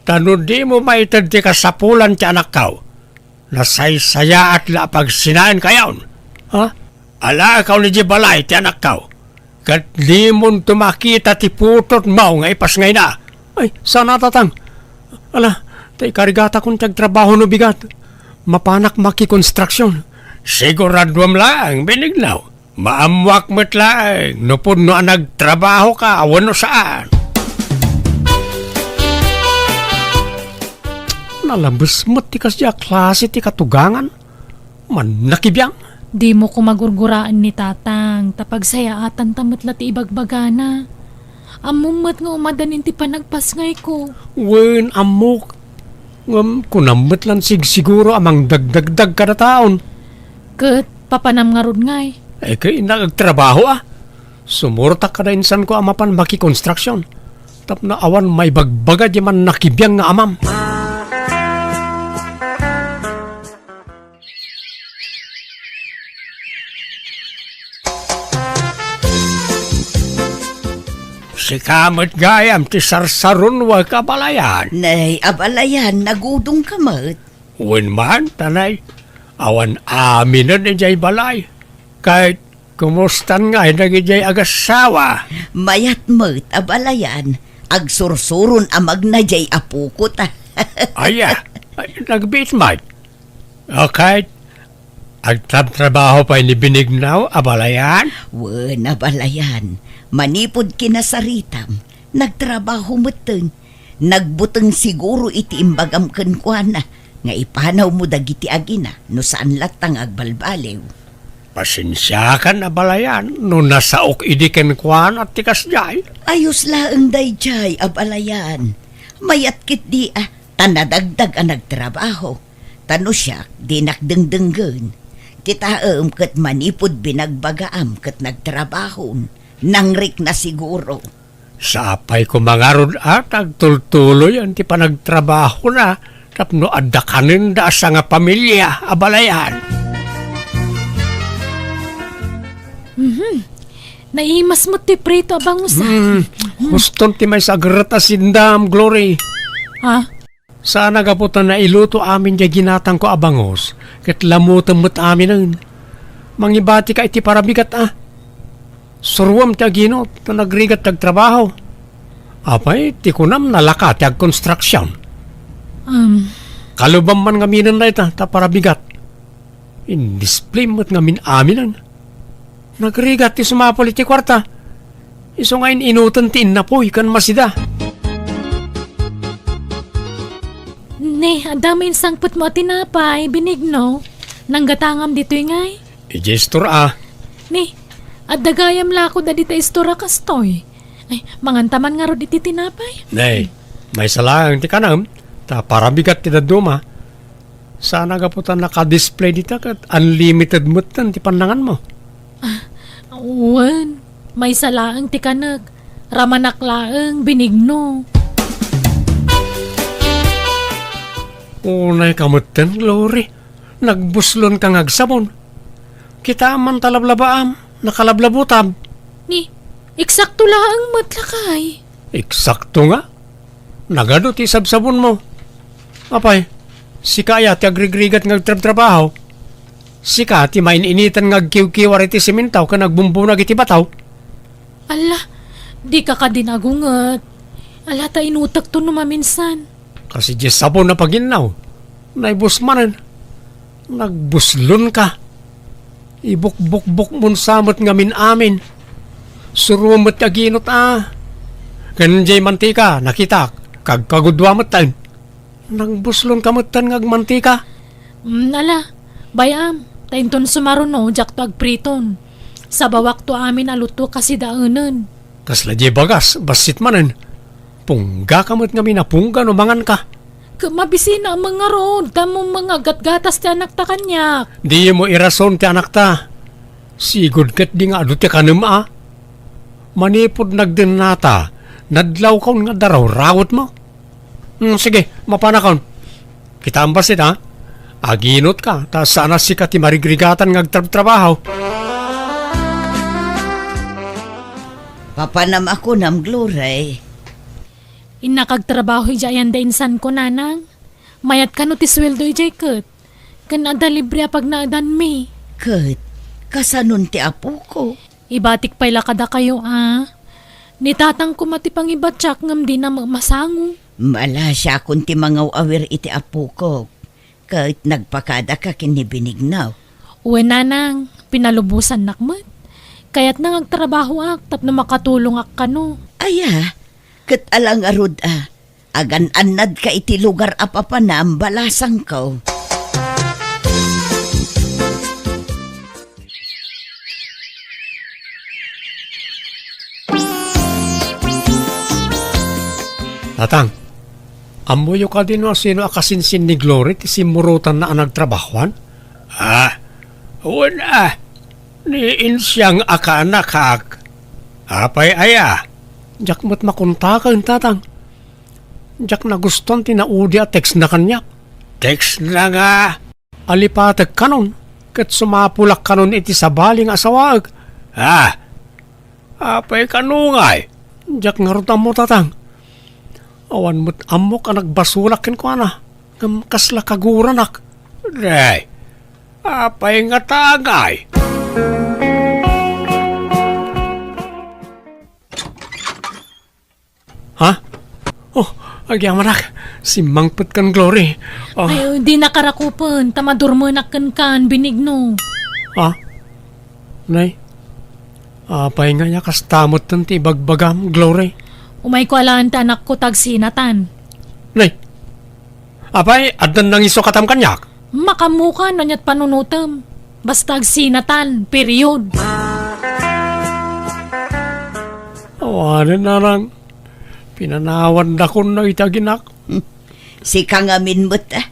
Ta no di mo maited ti kasapulan ti anakkaw, nasaysayaat la a pagsinaenkayon. Ha? Alaekaw idiay balay ti anakkaw, ket dimon to makita ti putotmaw nga ipasngayna. Ay, saan a, Tatang. Ala, ta ikarigatakon ti agtrabaho no bigat. Mapanak makikonstruksyon. Siguraduam laeng, binignaw. Maammoak met laeng no pudno a nagtrabaho ka wenno saan. Nalabes met ti kasdiay a klase ti katugangan. Mannakibiang. Dimo koma gurguraen ni Tatang, ta pagsayaatanta met la ti ibagbagana. Ammom met nga umadani ti panagpasngayko. Wen, ammok. Ngem kunam met lan sigsiguro a mangdagdagdag kada taon. Ket papanam ngarud ngay? Eh, kay innak agtrabaho a. Sumurtak kada insanko a mapan makikonstruksyon. Tapno awan maibagbaga diay mannakibiang nga amam. Sika met gayam ti sarsarunwek, abalayan. Nay, abalayan, nagudongka met. Wen man, tanay, awan aminen idiay balay. Ket kumustan ngay dagidiay agassawa? Mayat met, abalayan. Agsursuron a magna diay apokota. Aya, nagbiit met. Okay. Agtrabtrabaho pay ni Binignaw, abalayan? Wen, abalayan. Manipud kinasaritam, Nagtrabaho metten. Nagbuteng siguro iti imbagam kenkuana nga ipanawmo dagiti agina no saan latta nga agbalbaliw. Pasensiakan, abalayan, no nasaok idi kenkuana ti kasdiay. Ayos laeng daydiay, abalayan. Mayat ketdi a, ta nadagdag a nagtrabaho. Ta no siak, dinak dengdenggen. Kitaem ket manipud binagbagaam ket nagtrabahon, nangrikna siguro. Sapay koma ngarud a ta agtultuloyen ti panagtrabahona tapno adda kanenda a sangapamilia, abalayan. Mhm. Naimas met ti prito a bangus, ah. Hmm, huston ti maysa a gerret a sindam, Glory. Ha? Saan a gapu ta nailuto amin diay ginatangko a bangus, ket lamutem met aminen. Mangibatika iti parabigat a. Suruem ti aginot ta nagrigat ti agtrabaho. Apay, ti kunam nalaka ti agkonstruksion. Um. Kalubam man ngaminen dayta ta parabigat. Indisplay met ngamin aminen. Nagrigat ti sumapul iti kuarta. Isu nga in-inoten ti innapuy ken masida. Ne, adda main sangpetmo a tinapay, Benigno. Nanggatangam ditoy ngay? Idiay istor a. Ne, adda gayam lakud a dita istor a kastoy. Ay, manganta man ngarud iti tinapay? Ne, maysa laeng ti kanam, ta parabigat ti dadduma. Saan a gapu ta naka-display dita ket unlimited metten ti pannanganmo. Ah, wen, maysa laeng ti kanek. Ramanak laeng, Benigno. Unay ka metten, Glory. Nagbuslon ka nga agsabon. Kitaem man ta lablabaam, nakalablabutab. Ni, eksakto laeng met lakay. Eksakto nga. Nagadu ti sabsabonmo. Apay, sika aya ti agrigrigat nga agtrabtrabaho? Sika ti main-initan nga agkiwkiwar iti simentaw ken agbumbunag iti bataw? Ala, dika kadi nagunget. Ala, ta inutekto no maminsan. Kas idiay sabon a paginnaw, naibus manen. Nagbuslon ka. Ibukbukbukmon sa met ngamin amin. Suruem met ti aginot a. Ken diay mantika, nakitak, kagkagudua metten. Nagbuslon ka metten nga agmantika. Mm, ala, bay-am, ta inton sumaruno, diakto agpriton. Sabawakto amin a luto kasidaenen. Kasla diay bagas, bassit manen. Pungga ka met ngamin a pungga no mangan ka. Ket mabisina a mangarod, ta mo mangagatgatas ti anakta kaniak. Dimo irason ti anakta. Sigud ketdi nga adu ti kanem a. Manipud nagdennata, nadlawkon nga darawrawetmo. Hmm, sige, mapanakon. Kitaem bassit, ha? Aginot ka, ta saan a sika ti marigrigatan nga agtrabtrabaho. Papanam a kunam, Glory. Innak agtrabaho idiay ayan da insanko, nanang. Mayat kano ti sueldo idiay ket. Ken adda libre a pagnaedanmi. Ket, kasanon ti apoko? Ibatik pay la kadakayo, a. Ni tatang koma ti pangibatiak ngem dina met masango. Malasiakon ti mangaw-awir iti apokok. Ket nagpakadaka ken ni Benigno. Wen, nanang, pinalubosannak met. Kayatna nga agtrabahoak tapno makatulongak kano. Aya, ket ala ngarud a, agan-annadka iti lugar a papanam, balasangko. Tatang, ammoyo kadi no asino a kasinsin ni Glory ti simmurotanna a nagtrabahoan? Ah, wen a, ni Insiang a kaanakak. Apay aya? Diak met makontaken, Tatang. Diak nagustuan ti naudi a textna kaniak. Textna nga? Alipatek kanon, ket sumapulak kanon iti sabali nga asawaek. Ah, apay kano ngay? Diak ngarud ammo, Tatang. Awan met ammok a nagbasolak kenkuana, ngem kasla kaguranak. Day, apay ngata ngay? Ha? Oh, agyamanak. Simmangpet kan Glory. Oh. Ay, di nakarakupen, ta madurmenak kenkan, Benigno. Ha? Nay, apay nga ya kasta metten ti ibagbagam, Glory? Umayko a laeng ti anakko ta agsinatan. Nay, apay, addan nangisu katam kaniak? Makaammokan no ania't panunotem. Basta agsinatan, period. Awanen, Nanang. Pinanawandakon dagiti aginak. Sika ngamin met, a.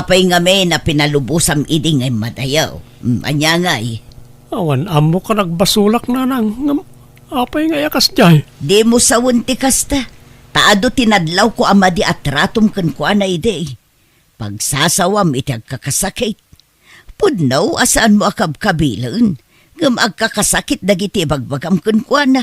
Apay ngamin a pinalubosam idi nga immadayo? Mm, ania ngay? Awan ammok a nagbasolak, Nanang. Ngem apay ngay a kasdiay? Dimo sawen ti kasta. Ta adu ti nadlawko a madi a tratom kenkuana idi. Pagsasawam iti agkakasakit. Pudno a saanmo a kabkabilen, ngem agkakasakit dagiti ibagbagam kenkuana.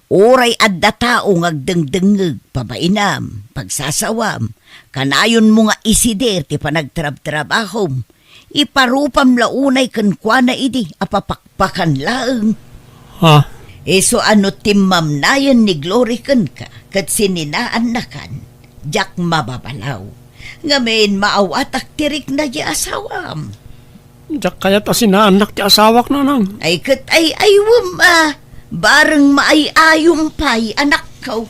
Uray adda tao nga agdengdengngeg, pabainam, pagsasawam, kanayonmo nga isider ti panagtrabtrabahom. Iparupam la unay kenkuana idi a papakpakan laeng. Ha? Isu a no timmamnayen ni Glory kenka ket sininaannakan, diak mababalaw. Ngamin, maawatak ti rikna ti asawam. Diak kayat a sinaannak ti asawak, Nanang. Ay, ket ay-aywem a. Bareng maay-ayom pay, anakko.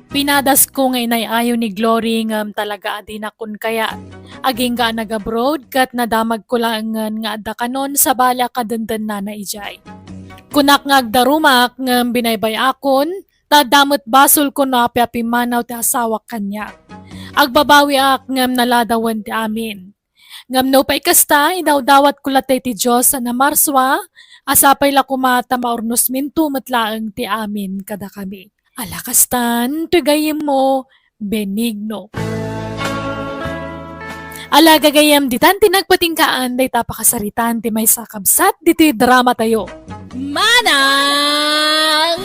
Pinadasko nga inay-ayo ni Glory ngem talaga a dinakon kayat. Agingga a nag-abroad ket nadamagko laengen nga adda kanon sabali a kadendennana idiay. Kunak nga agdarumak ngem binaybay-akon, ta adda met basolko no apay a pimmanaw ti asawak kaniak. Agbabawiak ngem naladawen ti amin. Ngem nupay kasta, idawdawatko latta iti Dios a namarsua, a sapay la koma ta maurnosminto met laeng ti amin kadakami. Ala kastan, toy gayyemmo, Benigno. Ala gagayyem, ditan ti nagpatinggaan dayta a pakasaritaan ti maysa a kabsat ditoy dramatayo. Manang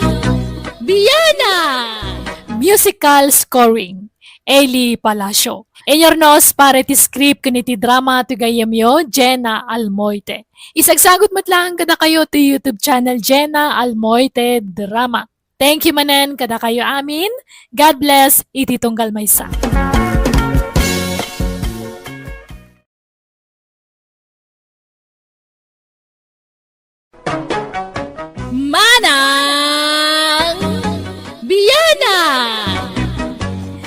Bianang! Musical scoring, Eli Palacio. Inurnos para iti script ken iti drama ti gayyemyo, Jenna Almoite. Isagsagut met laeng kadakayo ti YouTube channel, Jenna Almoite Drama. Thank you manen kadakayo amin. God bless iti tunggal maysa. Manang Bianang!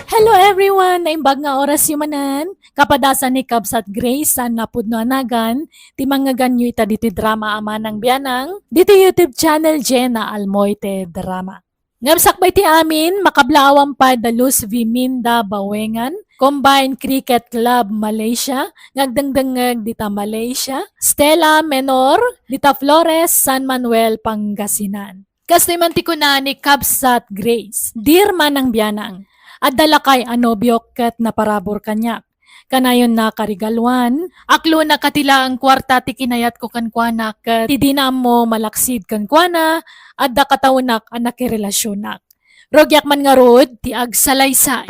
Hello everyone! Naimbag nga orasyo manen. Kapadasan ni Kabsat Grace a napudno a nagan, ti mangngeganyo ita ditoy drama a Manang Bianang, ditoy YouTube channel Jenna Almoite Drama. Ngem sakbay ti amin, makablaawan pay da Luz Viminda Bawengan, Combined Cricket Club Malaysia, nga agdengdengngeg dita Malaysia, Stella Menor, dita Flores, San Manuel, Pangasinan. Kastoy man ti kuna ni Kabsat Grace, Dear Manang Bianang, adda lakay a nobiok ket naparabur kaniak. Kanayonna karigaluan, aklonak a ti laeng kuarta ti kinayatko kenkuana ket ti dina ammo malaksid kenkuana, adda kataonak a nakirelasionak. Rugiak man ngarud ti agsalaysay.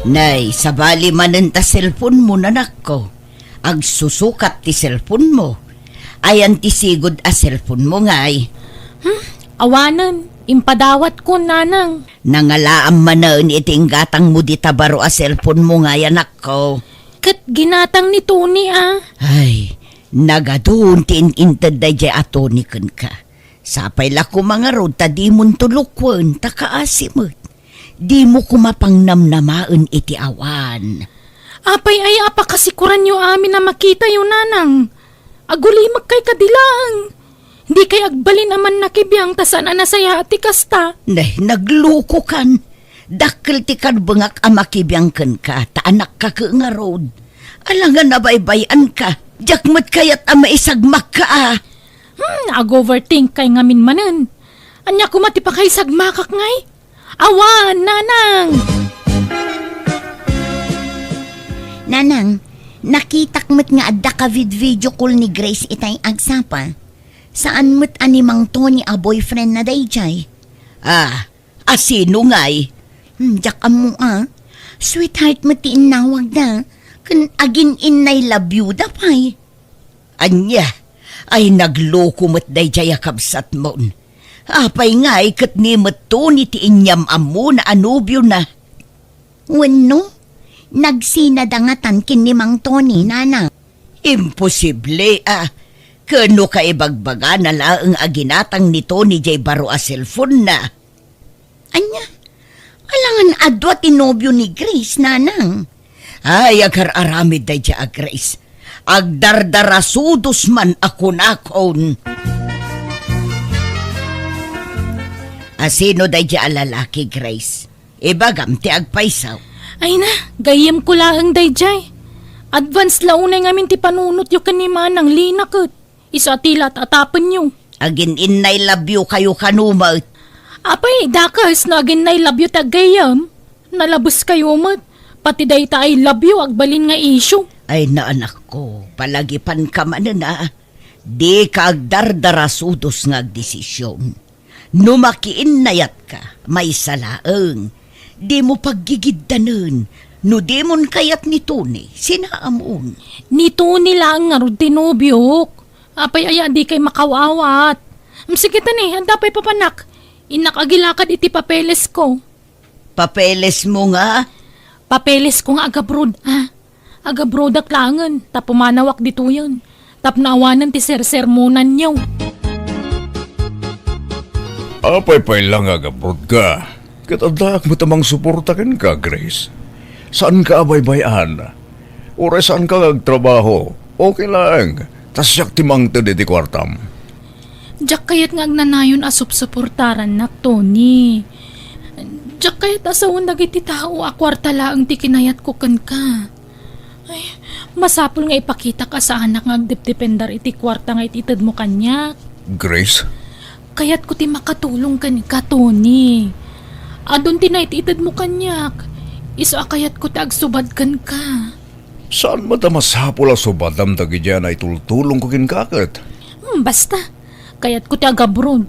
Nay, sabali manen ta cellphone-mo, nanakko. Agsusukat ti cellphone-mo. Ayan ti sigud a cellphone-mo ngay? Hmm? Awanen, impadawatko, nanang. Nangalaam manen iti inggatangmo dita baro a cellphone-mo ngay, anakko. Ket ginatang ni Tony, a. Ay, nagadun ti in-inted daydiay a Tony kenka. Sapay la koma ngarud ta dimonto lukoen ta kaasi met. Dimo koma pangnamnamaen iti awan. Apay aya a pakasikoranyo amin a makitayo, nanang? Agulimek kay kadi laeng. Dikay agbalin a mannakibiang ta saan a nasayaat ti kasta. Nay, naglukokan. Dakkel ti karbengak a makibiang kenka, ta anakka ket ngarud. Alangan a baybay-anka. Diak met kayat a maisagmakka a. Hmm, ag-overthink kay ngamin manen. Ania koma ti pakaisagmakak ngay? Awan, nanang! Nanang, nakitak met nga adda ka vid-video call ni Grace itay agsapa. Saan met a ni Mang Tony a boyfriend na daydiay? Ah, a sino ngay? Hmm, diak ammo a. Sweetheart met ti innawagda. Ken agin-innay love you da pay. Ania? Ay, nagloko met daydiay a kabsatmon. Apay ngay ket ni met Tony ti inyam-ammona a nobiona? Wenno, nagsinada ngatan ken ni Mang Tony, nana? Imposible a. Ken no kaibagbagana laeng a ginatang ni Tony jay baro a cellphone-na. Ania? Alangan adua ti nobio ni Grace, nanang. Ay, agar-aramid daydiay a Grace. Agdardarasudos man a kunakon. Asino daydiay a lalaki, Grace? Ibagam ti agpayso. Ay na, gayyemko laeng daydiay. Advance la unay ngamin ti panunotyo ken ni Manang Lina ket. Isu a ti la at-atapenyo. Agin-innay love you kayo kano met. Apay, dakes no agin-innay love you ti aggayyem. Nalabes kayo met. Pati dayta I love you, agbalin nga issue. Ay, naanakko, palagipanka manen a. Dika agdardarasudos nga agdesisyon. No makiinnayatka, maysa laeng. Dimo paggigiddanen. No dimon kayat ni Tony, sinaamon. Ni Tony laeng ngarud ti nobiok. Apay aya a dikay makaw-awat? Mm, sige ta ni, adda pay papanak. Innak agilakad iti papelesko. Papelesmo nga? Papelesko nga agabroad, a. Agabroadak laengen, ta pumanawak ditoyen. Tapno awanen ti sersermonanyo. Apay pay la nga agabroadka? Ket addaak met a mangsuporta kenka, Grace. Saanka a baybay-an. Uray saanka nga agtrabaho, okay laeng. Ta siak ti mangted iti kuartam. Diak kayat nga agnanayon a supsuportarannak, Tony. Diak kayat a sawen dagiti tao a kuarta laeng ti kinayatko kenka. Ay, masapul nga ipakitak a saanak nga agdepdependar iti kuarta nga ititedmo kaniak. Grace? Kayatko ti makatulong kenka, Tony. Adun ti naititedmo kaniak. Isu a kayatko ti agsubad kenka. Saan met a masapul a subadam dagidiay a naitultulongko kenka ket? Hmm, basta. Kayatko ti agabroad.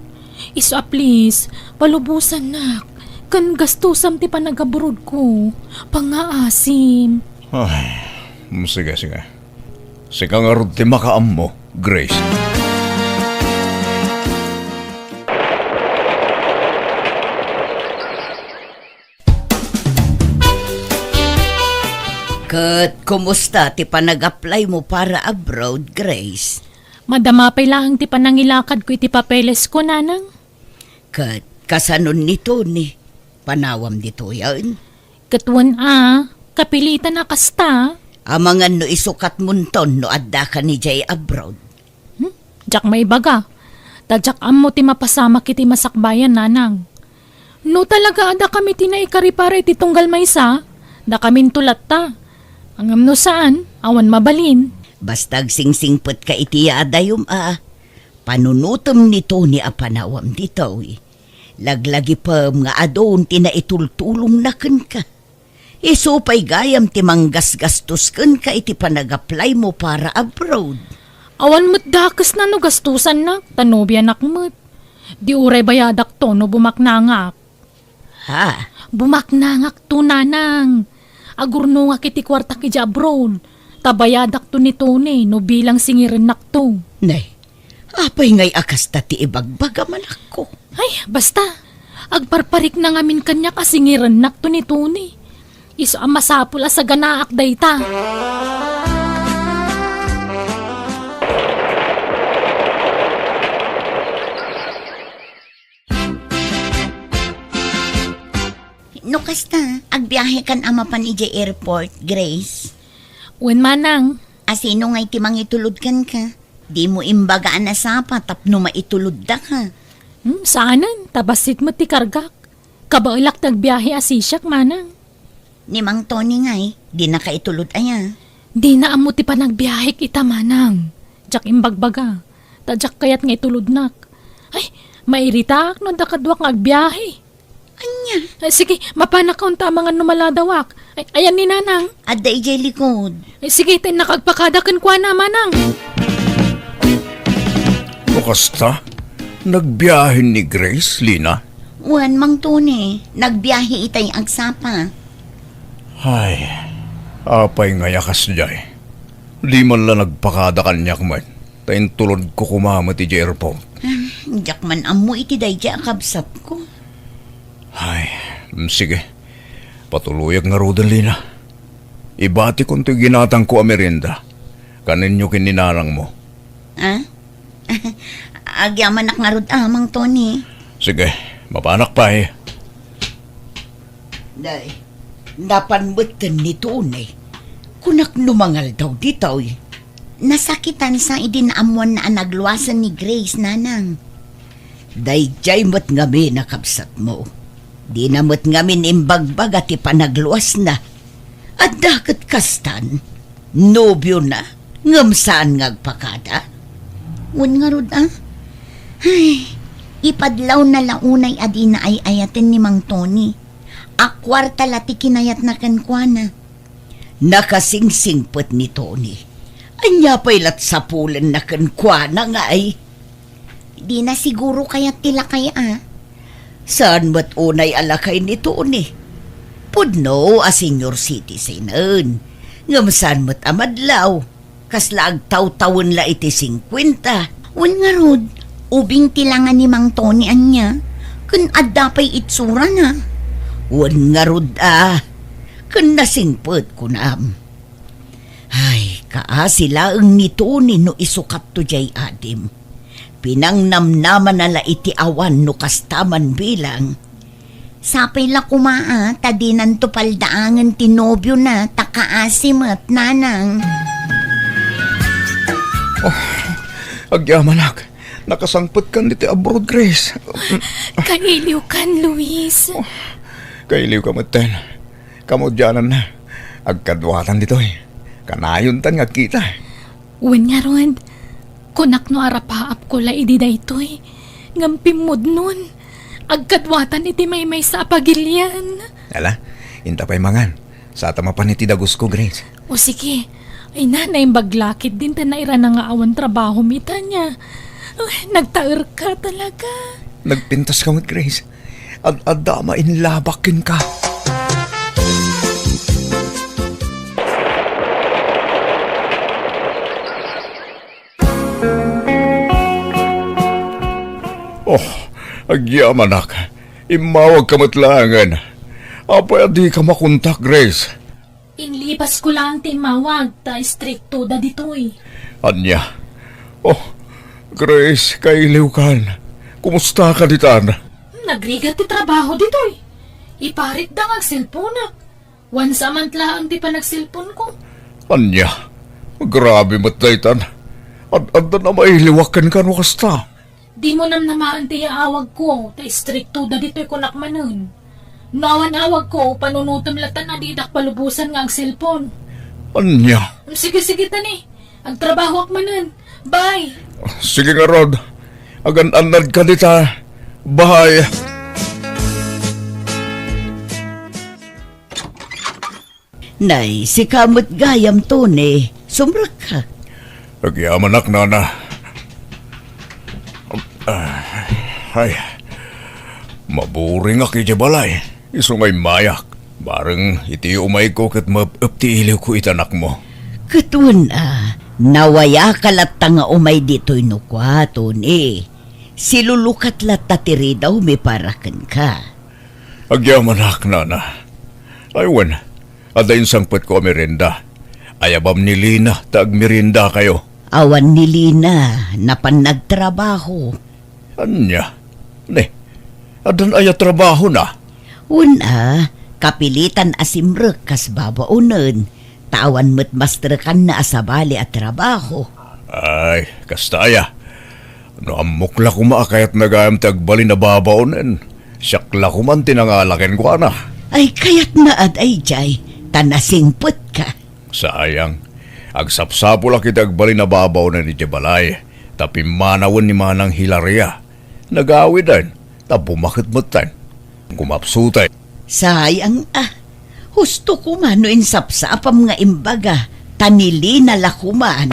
Isu a please, palubosannak. Ken gastusam ti panagabroadko. Pangngaasim. Ay, mm, sige, sige. Sika ngarud ti makaammo, Grace. Ket kumusta ti panag-apply-mo para abroad, Grace? Madama pay laeng ti panangilakadko iti papelesko, nanang. Ket kasanon ni Tony? Panawam ditoyen? Ket wen a, kapilitan a kasta. Amangan no isukatmonton no addaka idiay abroad. Hmm? Diak maibaga. Ta diak ammo ti mapasamak iti masakbayan, nanang. No talaga a dakami ti naikari para iti tunggal maysa, dakaminto latta. Ngem no saan, awan mabalin. Basta agsingsingpetka iti yaadayom a panunotem ni Tony a panawam ditoy. Laglagipem nga adun ti naitultulongna kenka. Isu pay gayam ti manggasgastos kenka iti panag-apply-mo para abroad. Awan met dakesna no gastosannak, ta nobianak met. Di uray bayadakto no bumaknangak. Ha? Bumaknangakto, nanang. Agurnongak iti kuartak idiay abroad. Ta bayadakto ni Tony no bilang singirennakto. Nay, apay ngay a kasta ti ibagbaga, manakko? Ay, basta. Agparparikna ngamin kaniak a singirennakto ni Tony. Isu a masapul a saganaak dayta. No kasta, agbiahekan a mapan idiay airport, Grace? Wen, manang. Asino ngay ti mangitulod kenka? Dimo imbaga a nasapa tapno maituloddak, ha? Hmm, saanen, ta bassit met ti kargak. Kabaelak ti agbiahe a sisiak, manang. Ni Mang Tony ngay, dinaka itulod aya? Dina ammo ti panagbiahek ita, manang. Diak imbagbaga. Ta diak kayat nga itulodnak. Ay, mairitaak no adda kaduak nga agbiahe. Ania? Ay, sige, mapanak unta amangan no maladawak. Ay, ayan ni nanang. Adda idiay likod. Ay, sige, ta innak agpakada kenkuana, manang. No kasta, nagbiahen ni Grace, Lina? Wen, Mang Tony, nagbiahe itay agsapa. Ay, apay ngay a kasdiay? Di man la nagpakada kaniak met, ta intulodko koma met idiay airport. Ah, diak man ammo iti daydiay a kabsatko. Ay, mm, sige. Patuloyak ngaruden, Lina. Ibatikon toy ginatangko a merienda. Kanenyo ken ni nanangmo. Ah? Agyamanak ngarud, ah, Mang Tony. Sige, mapanak pay. Nay, napan metten ni Tony. Kunak no mangaldaw ditoy. Nasakitansa idi naammoanna a nagluasen ni Grace, Nanang. Daydiay met ngamin a kabsatmo. Dina met ngamin imbagbaga ti panagluasna. Adda ket kastan, nobiona, ngem saan nga agpakada? Wen ngarud, a? Ay, ipadlawna la unay a dina ay-ayaten ni Mang Tony. A kuarta la ti kinayatna kenkuana. Nakasingsingpet ni Tony. Ania pay la't sapulenna kenkuana nga ay? Dina siguro kayat ti lakay, a? Saan met unay a lakay ni Tony? Pudno a senior citizen-en. Ngem saan met a madlaw? Kasla agtawtawen la iti singkuenta. Wen ngarud, ubing ti langa ni Mang Tony ania? Ken adda pay itsurana? Wen ngarud, a? Ken nasingpet, kunam. Ay, kaasi laeng ni Tony no isukatto diay adim. Pinangnamnamana la iti awan no kasta man bilang. Sapay la koma, a, ta dinanto paldaangen ti nobiona, ta kaasi met, Nanang. Oh, agyamanak. Nakasangpetkan ditoy abroad, Grace. Kailiwkan, Luis. Oh, kailiwka metten. Kamaudiananna, agkaduatan ditoy. Kanayontan nga agkita. Wen ngarud, kunak no arapaapko la idi daytoy, ngem pimmudnon, agkaduatan iti maymaysa a pagilian. Ala, inta pay mangan. Sata mapan iti dagusko, Grace. O sige. Ay na, naimbag la ketdin ta nairana nga awan trabaho mi, Tanya. Ay, nagtaerka talaga. Nagpintas ka met, Grace. Ad-adda a mainlabak kenka. Oh, agyamanak. Immawagka met laengen. Apay a dika makontak, Grace? Inlipasko laeng ti immawag, ta istrikto da ditoy. Ania? Oh, Grace, kailiwkan. Kumusta ka ditan? Nagrigat ti trabaho ditoy. Iparitda nga agselponak. Wansa man laeng ti panagselponko. Ania? Grabe met daytan. Ad-addan a mailiwak kenka no kasta. Dimo namnamaen ti yaawagko, ta istrikto da ditoy kunak manen. No awan awagko, panunotem latta a didak palubosan nga agselpon. Ania? Sige, sige, tani. Agtrabahoak manen. Bye! Sige ngarud. Agan-annadka dita. Bye! Nay, sika met gayam, Tony. Sumrekka. Agyamanak, nana. Ah, ay, maburingak idiay balay. Isu nga immayak. Bareng iti umayko ket maep-ep ti iliwko iti anakmo. Ket wen a, nawayaka latta nga umay ditoy no kua, Tony. Silulukat latta ti ridawmi para kenka. Agyamanak, nana. Ay wen, adda insangpetko a merienda. Ayabam ni Lina ta agmeriendakayo. Awan ni Lina, napan nagtrabaho. Ania? Ne, addan aya trabahona? Wen a, kapilitan a simrek kas babaonen. Ta awan met mastrekanna a sabali a trabaho. Ay, kasta aya. No ammok la koma a kayatna gayam ti agbalin a babaonen, siak la koman ti nangala kenkuana. Ay, kayatna a daydiay, ta nasingpetka. Sayang. Agsapsapulak iti agbalin a babaonen idiay balay, ta pimmanawen ni Manang Hilaria. Nagawiden, ta bumaket metten. Kumapsuten. Sayang a. Husto koma no insapsapam nga imbaga, ta ni Lina la koman.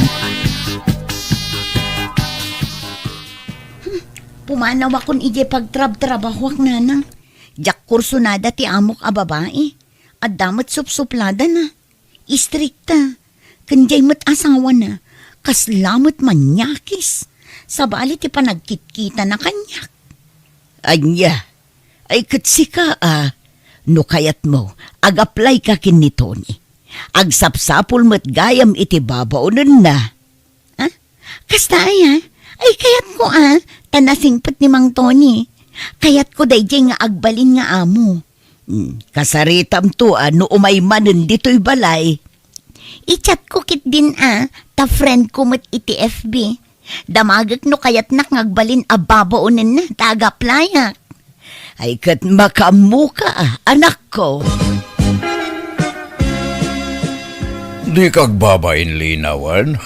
Hmm, pumanawakon idiay pagtrabtrabahoak, nanang. Diak kursunada ti amok a babai. Adda met supsupladana. Istrikta, ken diay met asawana, kasla met manyakis. Sabali ti panagkitkitana kaniak. Ania? Ay, ket sika a, no kayatmo, ag-apply ka ken ni Tony. Agsapsapul met gayam iti babaonenna. Ha? Kasta aya? Ay, kayatko a, ta nasingpet ni Mang Tony. Kayatko daydiay nga agbalin nga amo. Hmm, kasaritamto a no umay manen ditoy balay. I-chat ko ketdin a, ta friend ko met iti F B. Damagek no kayatnak nga agbalin a babaonenna ta agaplayak. Ay, ket makaammoka, anakko. Dika agbabain, Lina, wen?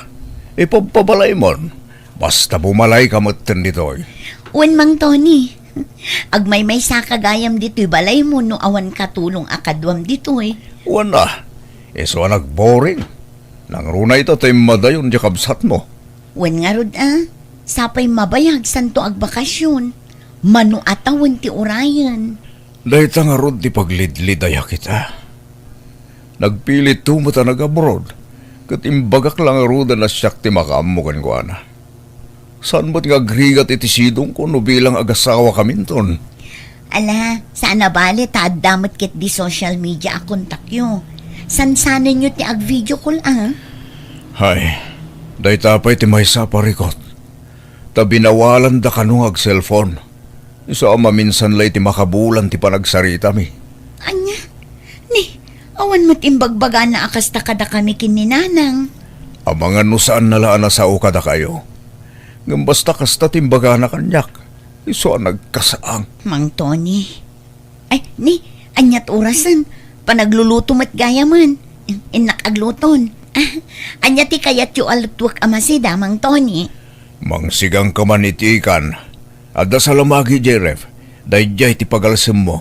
Ipabpabalaymon. Basta bumalayka metten ditoy. Wen, Mang Tony. Agmaymaysaka gayam ditoy balaymo no awan katulong a kaduam ditoy. Wen a, isu a nagboring. Nangruna ita ta immadayon diay kabsatmo. Wen ngarud a, sapay mabayag santo agbakasyon. Mano a tawen ti urayen. Dayta ngarud ti paglidlidaya kita. Nagpilitto met a nag-abroad, ket imbagak la ngaruden a siak ti makaammo kenkuana. Saan met nga agrigat iti sidongko no bilang agasawakaminton? Ala, saan a bale ta adda met ketdi social media a kontakyo. Sansanenyo ti ag-video call a. Hay, dayta pay ti maysa a parikut. Ta binawalanda kano nga ag-cellphone. Isu a maminsan la iti makabulan ti panagsaritami. Ania? Ni, awan met imbagbagana a kasta kadakami ken ni Nanang. Amangan no saanna la a nasao kadakayo. Ngem basta kasta ti imbagana kaniak, isu a nagkasaang. Mang Tony. Ay, ni, aniat orasen? Panagluluto met gayamen. Innak agluton. Ah, ania ti kayatyo a lutuek a masida, Mang Tony? Mangsigangka man iti ikan. Adda salamagi, Jeref. Daydiay ti pagalsemmo.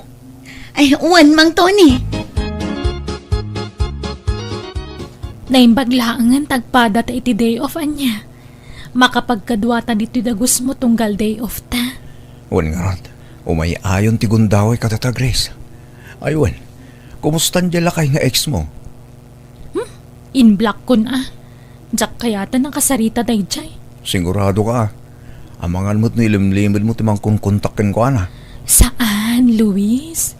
Ay, wen, Mang Tony. Naimbag laengen ta agpadata iti day off, ania? Makapagkaduata ditoy dagusmo tunggal day off ta. Wen ngarud, umay-ayon ti gundaway kadata, Grace. Ay wen, kumustan diay lakay nga ex mo? Hmm? Inblock kon a. Diak kayat a nakasarita daydiay. Sigurado ka a. Amangan met no ilimlimedmo ti mangkonkontak kenkuana. Saan, Luis?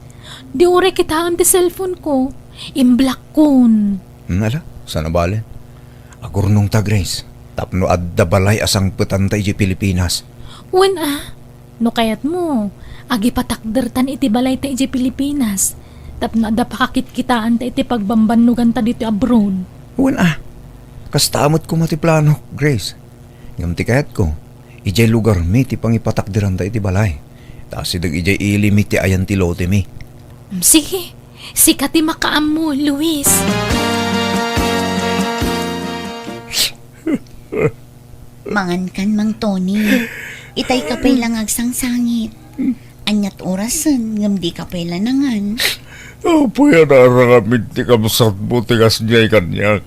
Di uray kitaem ti cellphone ko. Inblock kon. Hmm, ala, saan a bale? Agurnongta, Grace, tapno adda balay a sangpetanta idiay Pilipinas. Wen a, no kayatmo, agipatakdertan iti balayta idiay Pilipinas, tapno adda pakakitkitaanta iti pagbambannoganta ditoy abroad. Wen a, kasta met koma ti planok, Grace. Ngem ti kayatko, idiay lugarmi ti pangipatakderanta iti balay. Ta asideg idiay ilimi ti ayan ti lotemi. Sige, sika ti makaammo, Luis. Mangankan, Mang Tony. Itay ka pay la nga agsangsangit. Aniat orasen, ngem di ka pay la nangan. Apay a naaramin ti kabsatmo ti kasdiay kaniak?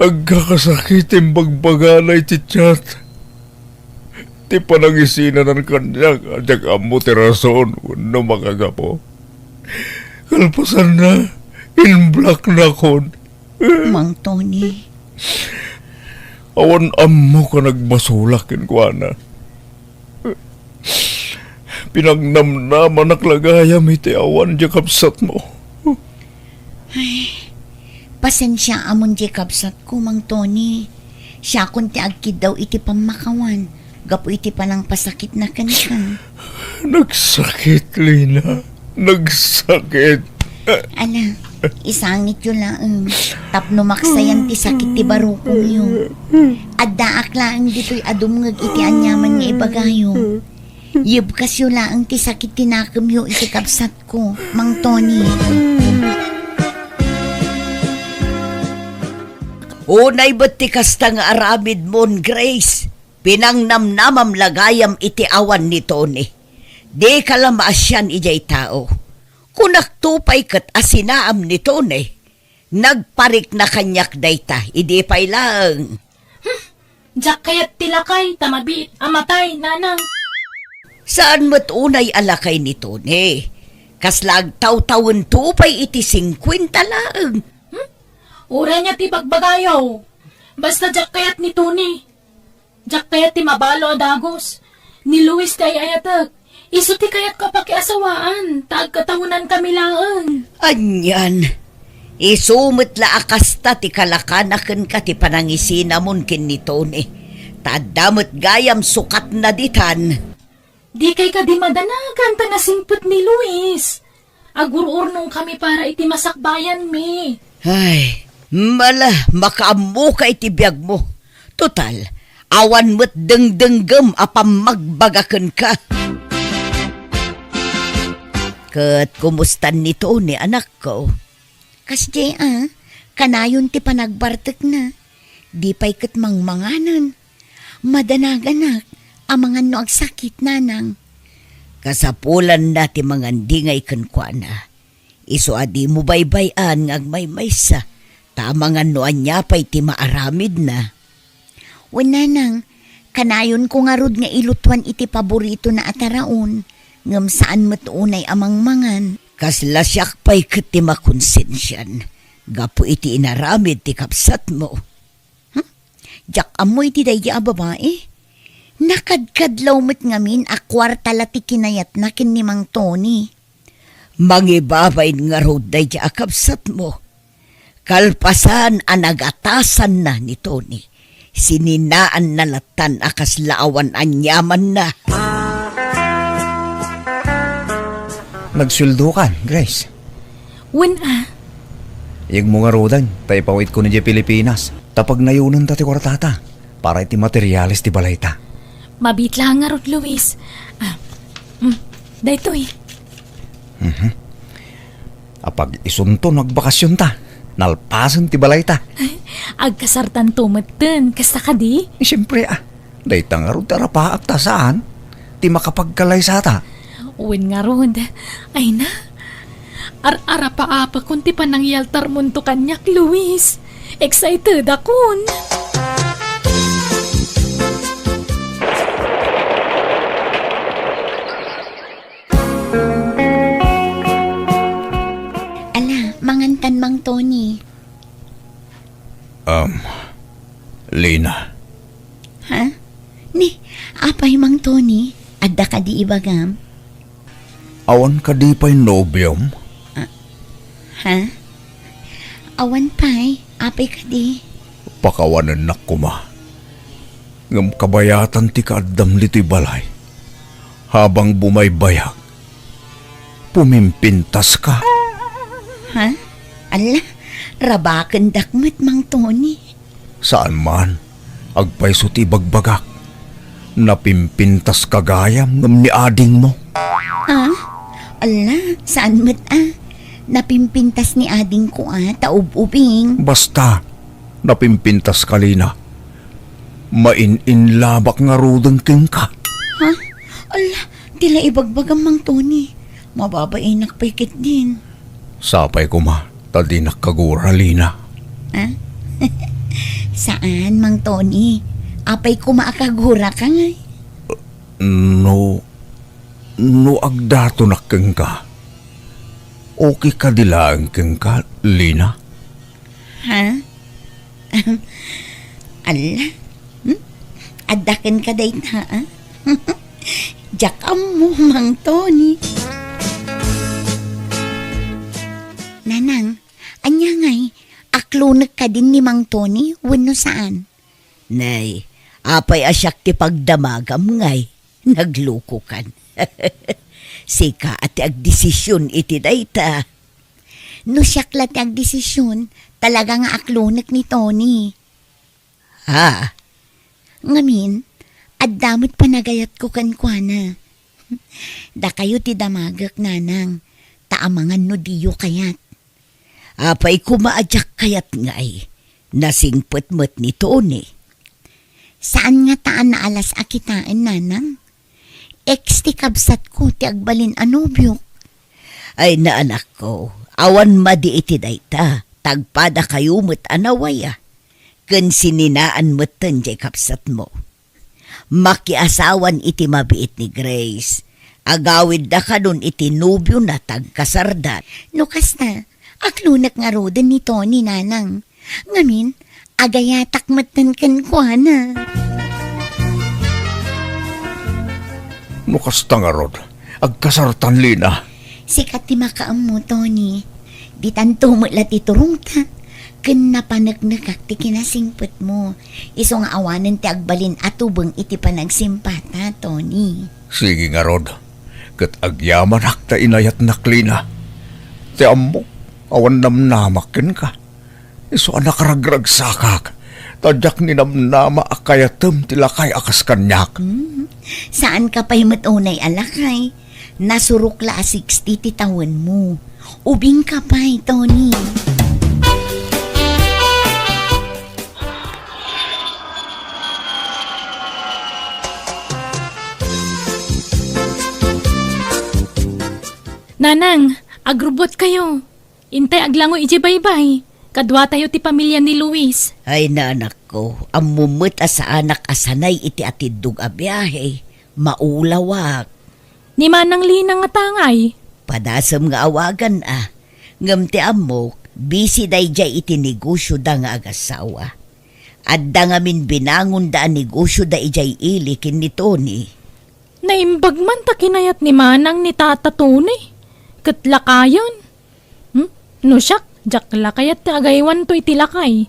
Agkakasakit ti imbagbagana iti chat. Ti panangisinanan kaniak a diak ammo ti rason wenno makagapu. Kalpasanna, inblocknakon. Mang Tony. Awan ammok a nagbasolak kenkuana. Pinangnamnamanak la gayam iti awan diay kabsatmo. Ay, pasensiaamon diay kabsatko, Mang Tony. Siakon ti agkiddaw iti pammakawan gapu iti panangpasakitna kenka. Nagsakit, Lina. Nagsakit. Ala, isangityo laeng tapno maksayan ti sakit ti barukongyo. Addaak laeng ditoy a dumngeg iti aniaman nga ibagayo. Yebkasyo laeng ti sakit ti nakemyo iti kabsatko, Mang Tony. Unay met ti kasta nga aramidmon, Grace. Pinangnamnamam la gayam iti awan ni Tony. Dika la maasian idiay tao. Kunakto pay ket a sinaam ni Tony. Nagparikna kaniak dayta, idi pay laeng. Hmm, diak kayat ti lakay, ta mabiit a matay, nanang. Saan met unay a lakay ni Tony? Kasla agtawtawento pay iti singkuenta laeng. Hmm? Uray ania ti bagbagayo. Basta diak kayat ni Tony. Diak kayat ti mabalo a dagus. Ni Luis ti ay-ayatek. Isu ti kayatko a pakiasawaan, ta agkatawenankami laeng. Anian, isu met la a kasta ti kalakana kenka ti panangisinamon ken ni Tony. Ta adda met gayam sukatna ditan. Dikay kadi madanagan ta nasingpet ni Luis. Agur-urnongkami para iti masakbayanmi. Ay, mala, makaammoka iti biagmo. Total, awan met dengdenggem a pammagbaga kenka. Ket kumustan ni Tony, anakko? Kasdiay a, kanayon ti panagbartekna. Di pay ket mangmanganen. Madanaganak, amangan no agsakit, nanang. Kasapulanna ti mangandingay kenkuana. Isu a dimo baybay-an nga agmaymaysa, ta amangan no ania pay ti maaramidna. Wen, nanang, kanayonko ngarud nga ilutuan iti paboritona a taraon, ngem saan met unay a mangmangan. Kasla siak pay ket ti makonsensian gapu iti inaramid ti kabsatmo. Hmm? Diak ammo iti daydi a babai. Nakadkadlaw met ngamin a kuarta la ti kinayatna ken ni Mang Tony. Mangibabain ngarud daydi a kabsatmo. Kalpasan a nagatasanna ni Tony, sininaanna lattan a kasla awan aniamanna. Nagsueldokan, Grace? Wen a. Iyegmo ngaruden, ta ipawitko idiay Pilipinas. Ta pagnayonenta ti kuartata para iti materiales ti balayta. Mabiit la ngarud, Luis. Ah, mm, daytoy. Mhm. Apag-isunto no agbakasionta, nalpasen ti balayta. Agkasartanto metten, kasta kadi? Siempre, ah. Dayta ngarud ti arapaak ta saan ti makapagkalaysata. Wen ngarud, ay na. Ar-arapaapakon ti panangyaltarmonto kaniak, Luis. Excited akon. Ala, mangantan, Mang Tony. Um, Lina. Ha? Ni, apay, Mang Tony? Adda kadi ibagam? Awan kadi pay nobiom? Ah, ha? Awan pay, apay kadi? Pakawanennak koma. Ngem kabayatan ti kaaddam ditoy balay. Habang bumaybayak, pumimpintaska. Ha? Alla, rabakendak met, Mang Tony. Saan man, agpayso ti ibagbagak. Napimpintaska gayam ngem ni adingmo. Ha? Alla, saan met a. Napimpintas ni adingko a, ta ub-ubing. Basta, napimpintaska, Lina. Main-inlabak ngaruden kenka. Ha? Alla, ti la ibagbagam, Mang Tony. Mababainak pay ketdin. Sapay koma, ta dinak kagura, Lina. Ha? Saan, Mang Tony. Apay koma a kaguraka ngay? No, no agdatonak kenka, okay kadi laeng kenka, Lina? Ha? Alla? Hmm? Adda kenka dayta, a? Diak ammo, Mang Tony. Nanang, ania ngay, aklonek kadin ni Mang Tony wenno saan? Nay, apay a siak ti pagdamagam ngay? Naglukokan. Sika a ti agdesisyon iti dayta. No siak la ti agdesisyon, talaga nga aklonek ni Tony. Ha? Ngamin, adda met panagayatko kenkuana. Dakayo ti damagek, nanang, ta amangan no diyo kayat. Apay koma a diak kayat ngay, nasingpet met ni Tony. Saan ngata a naalas a kitaen, nanang? Ex ti kabsatko ti agbalin a nobiok. Ay, naanakko, awan madi iti dayta, tagpadakayo met a nawaya. Ken sininaan metten diay kabsatmo. Makiasawan iti mabiit ni Grace. Agawidda kanon iti nobiona ti agkasardan. No kasta, aklonek ngaruden ni Tony, nanang. Ngamin, agayatak metten kenkuana. No kasta ngarud, agkasartan, Lina. Sika ti makaammo, Tony. Ditanto met la ti turongta. Ken napaneknekak ti kinasingpetmo. Isu nga awanen ti agbalin a tubeng iti panagsimpata, Tony. Sige ngarud, ket agyamanak ta inayatnak, Lina. Ti ammok, awan namnamak kenka. Isu a nakaragragsakak, ta diak ninamnama a kayatem ti lakay a kas kaniak. Hmm, saanka pay met unay a lakay. Nasurok la a sixty ti tawenmo. Ubingka pay, Tony. Nanang, agrubbuatkayo. Intay aglangoy idiay baybay. Kaduatayo ti pamilya ni Luis. Ay, nanakko, ammom met a saanak a sanay iti atiddog a biahe. Maulawak. Ni Manang Lina ngata ngay? Padasem nga awagan a. Ngem ti ammok, busy daydiay iti negosioda nga agasawa. Adda ngamin binangonda a negosioda idiay ili ken ni Tony. Naimbag man ta kinayat ni Manang ni Tata Tony. Ket lakayen. Hmm? No siak, diak la kayat ti agaywanto iti lakay.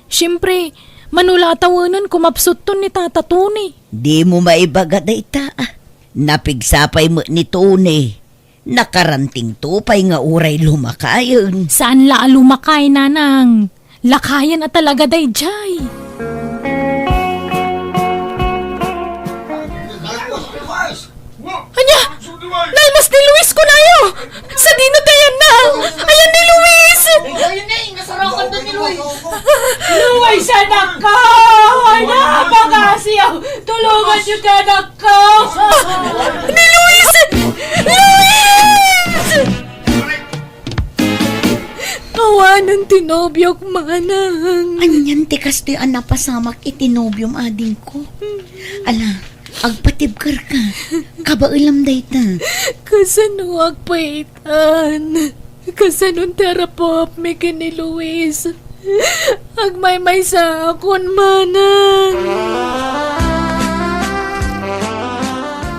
Siempre, mano la a tawenenko mapsutton ni Tata Tony. Dimo maibaga dayta, a. Napigsa pay met ni Tony. Nakarantingto pay nga uray lumakayen. Saan la a lumakay, Nanang. Lakayen a talaga daydiay. Ania? Nalmas ni Luis kunayo! Sadino ti ayanna? Ayan ni Luis! Luis, anak ko! Ay, napakasiyaw! Tulungan niyo ka, anak ko! Ni Luis! Luis! Awanen ti nobiok, Manang. Anian ti kastoy a napasamak iti nobiom, adingko? Ala, agpatibkerka. Kabaelam dayta. Kasano agpaitan? Kasano ti arapupmi ken ni Luis? Agmaymaysaakon, Manang.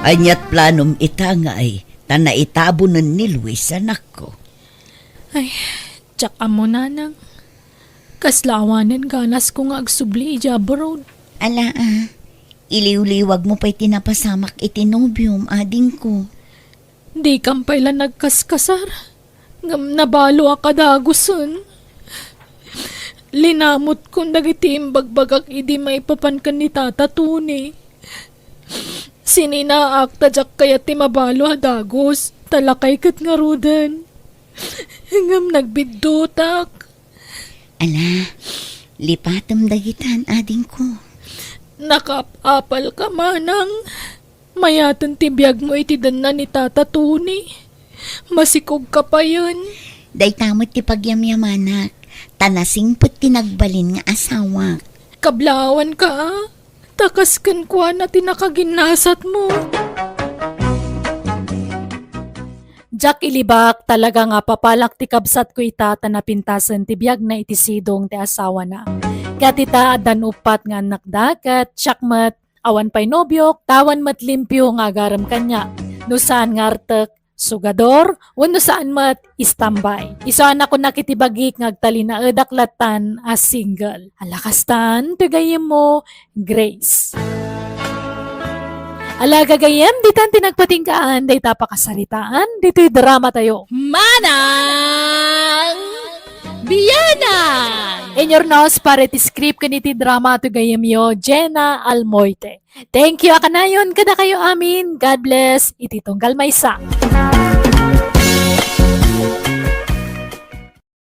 Aniat planom ita nga ay ta naitabonen ni Luis, anakko? Ay, diak ammo, Nanang. Kasla awanen ganasko nga agsubli idiay abroad. Ala, a, iliwliwagmo pay ti napasamak iti nobiom, adingko. Dikam pay la nagkaskasar, ngem nabaloak a dagusen. Linamutkon dagiti imbagbagak idi maipapan ken ni Tata Tony. Sininaak ta diak kayat ti mabalo a dagus, ta lakay ket ngaruden. Ngem nagbiddutak. Ala, lipatem dagitan, adingko. Nakaap-apalka, Manang. Mayaten ti biagmo iti denna ni Tata Tony. Masikogka payen. Dayta met ti pagyamyamanak, ta nasingpet ti nagbalin nga asawak. Kablaawanka, a? Ta kas kenkuana ti nakaginnasatmo. Diak ilibak, talaga nga apapalak ti kabsatko ita ta napintasen ti biagna iti sidong ti asawana. Ket ita, addan uppat nga annakda, ket siak met, awan pay nobiok, ta awan met limpio nga agarem kaniak. No saan nga artek, sugador, wenno saan met, istambay. Isu a nakunak iti bagik nga agtalinaedak lattan a single. Ala kastan, ti gayyemmo, Grace. Ala gagayyem, ditan ti nagpatinggaan, dayta pakasaritaan, ditoy drama tayo. Manang Bianang! Inyurnos para iti script ken iti drama ti gayyemyo, Jenna Almoite. Thank you a kanayon kadakayo amin. God bless. Iti tunggal maysa.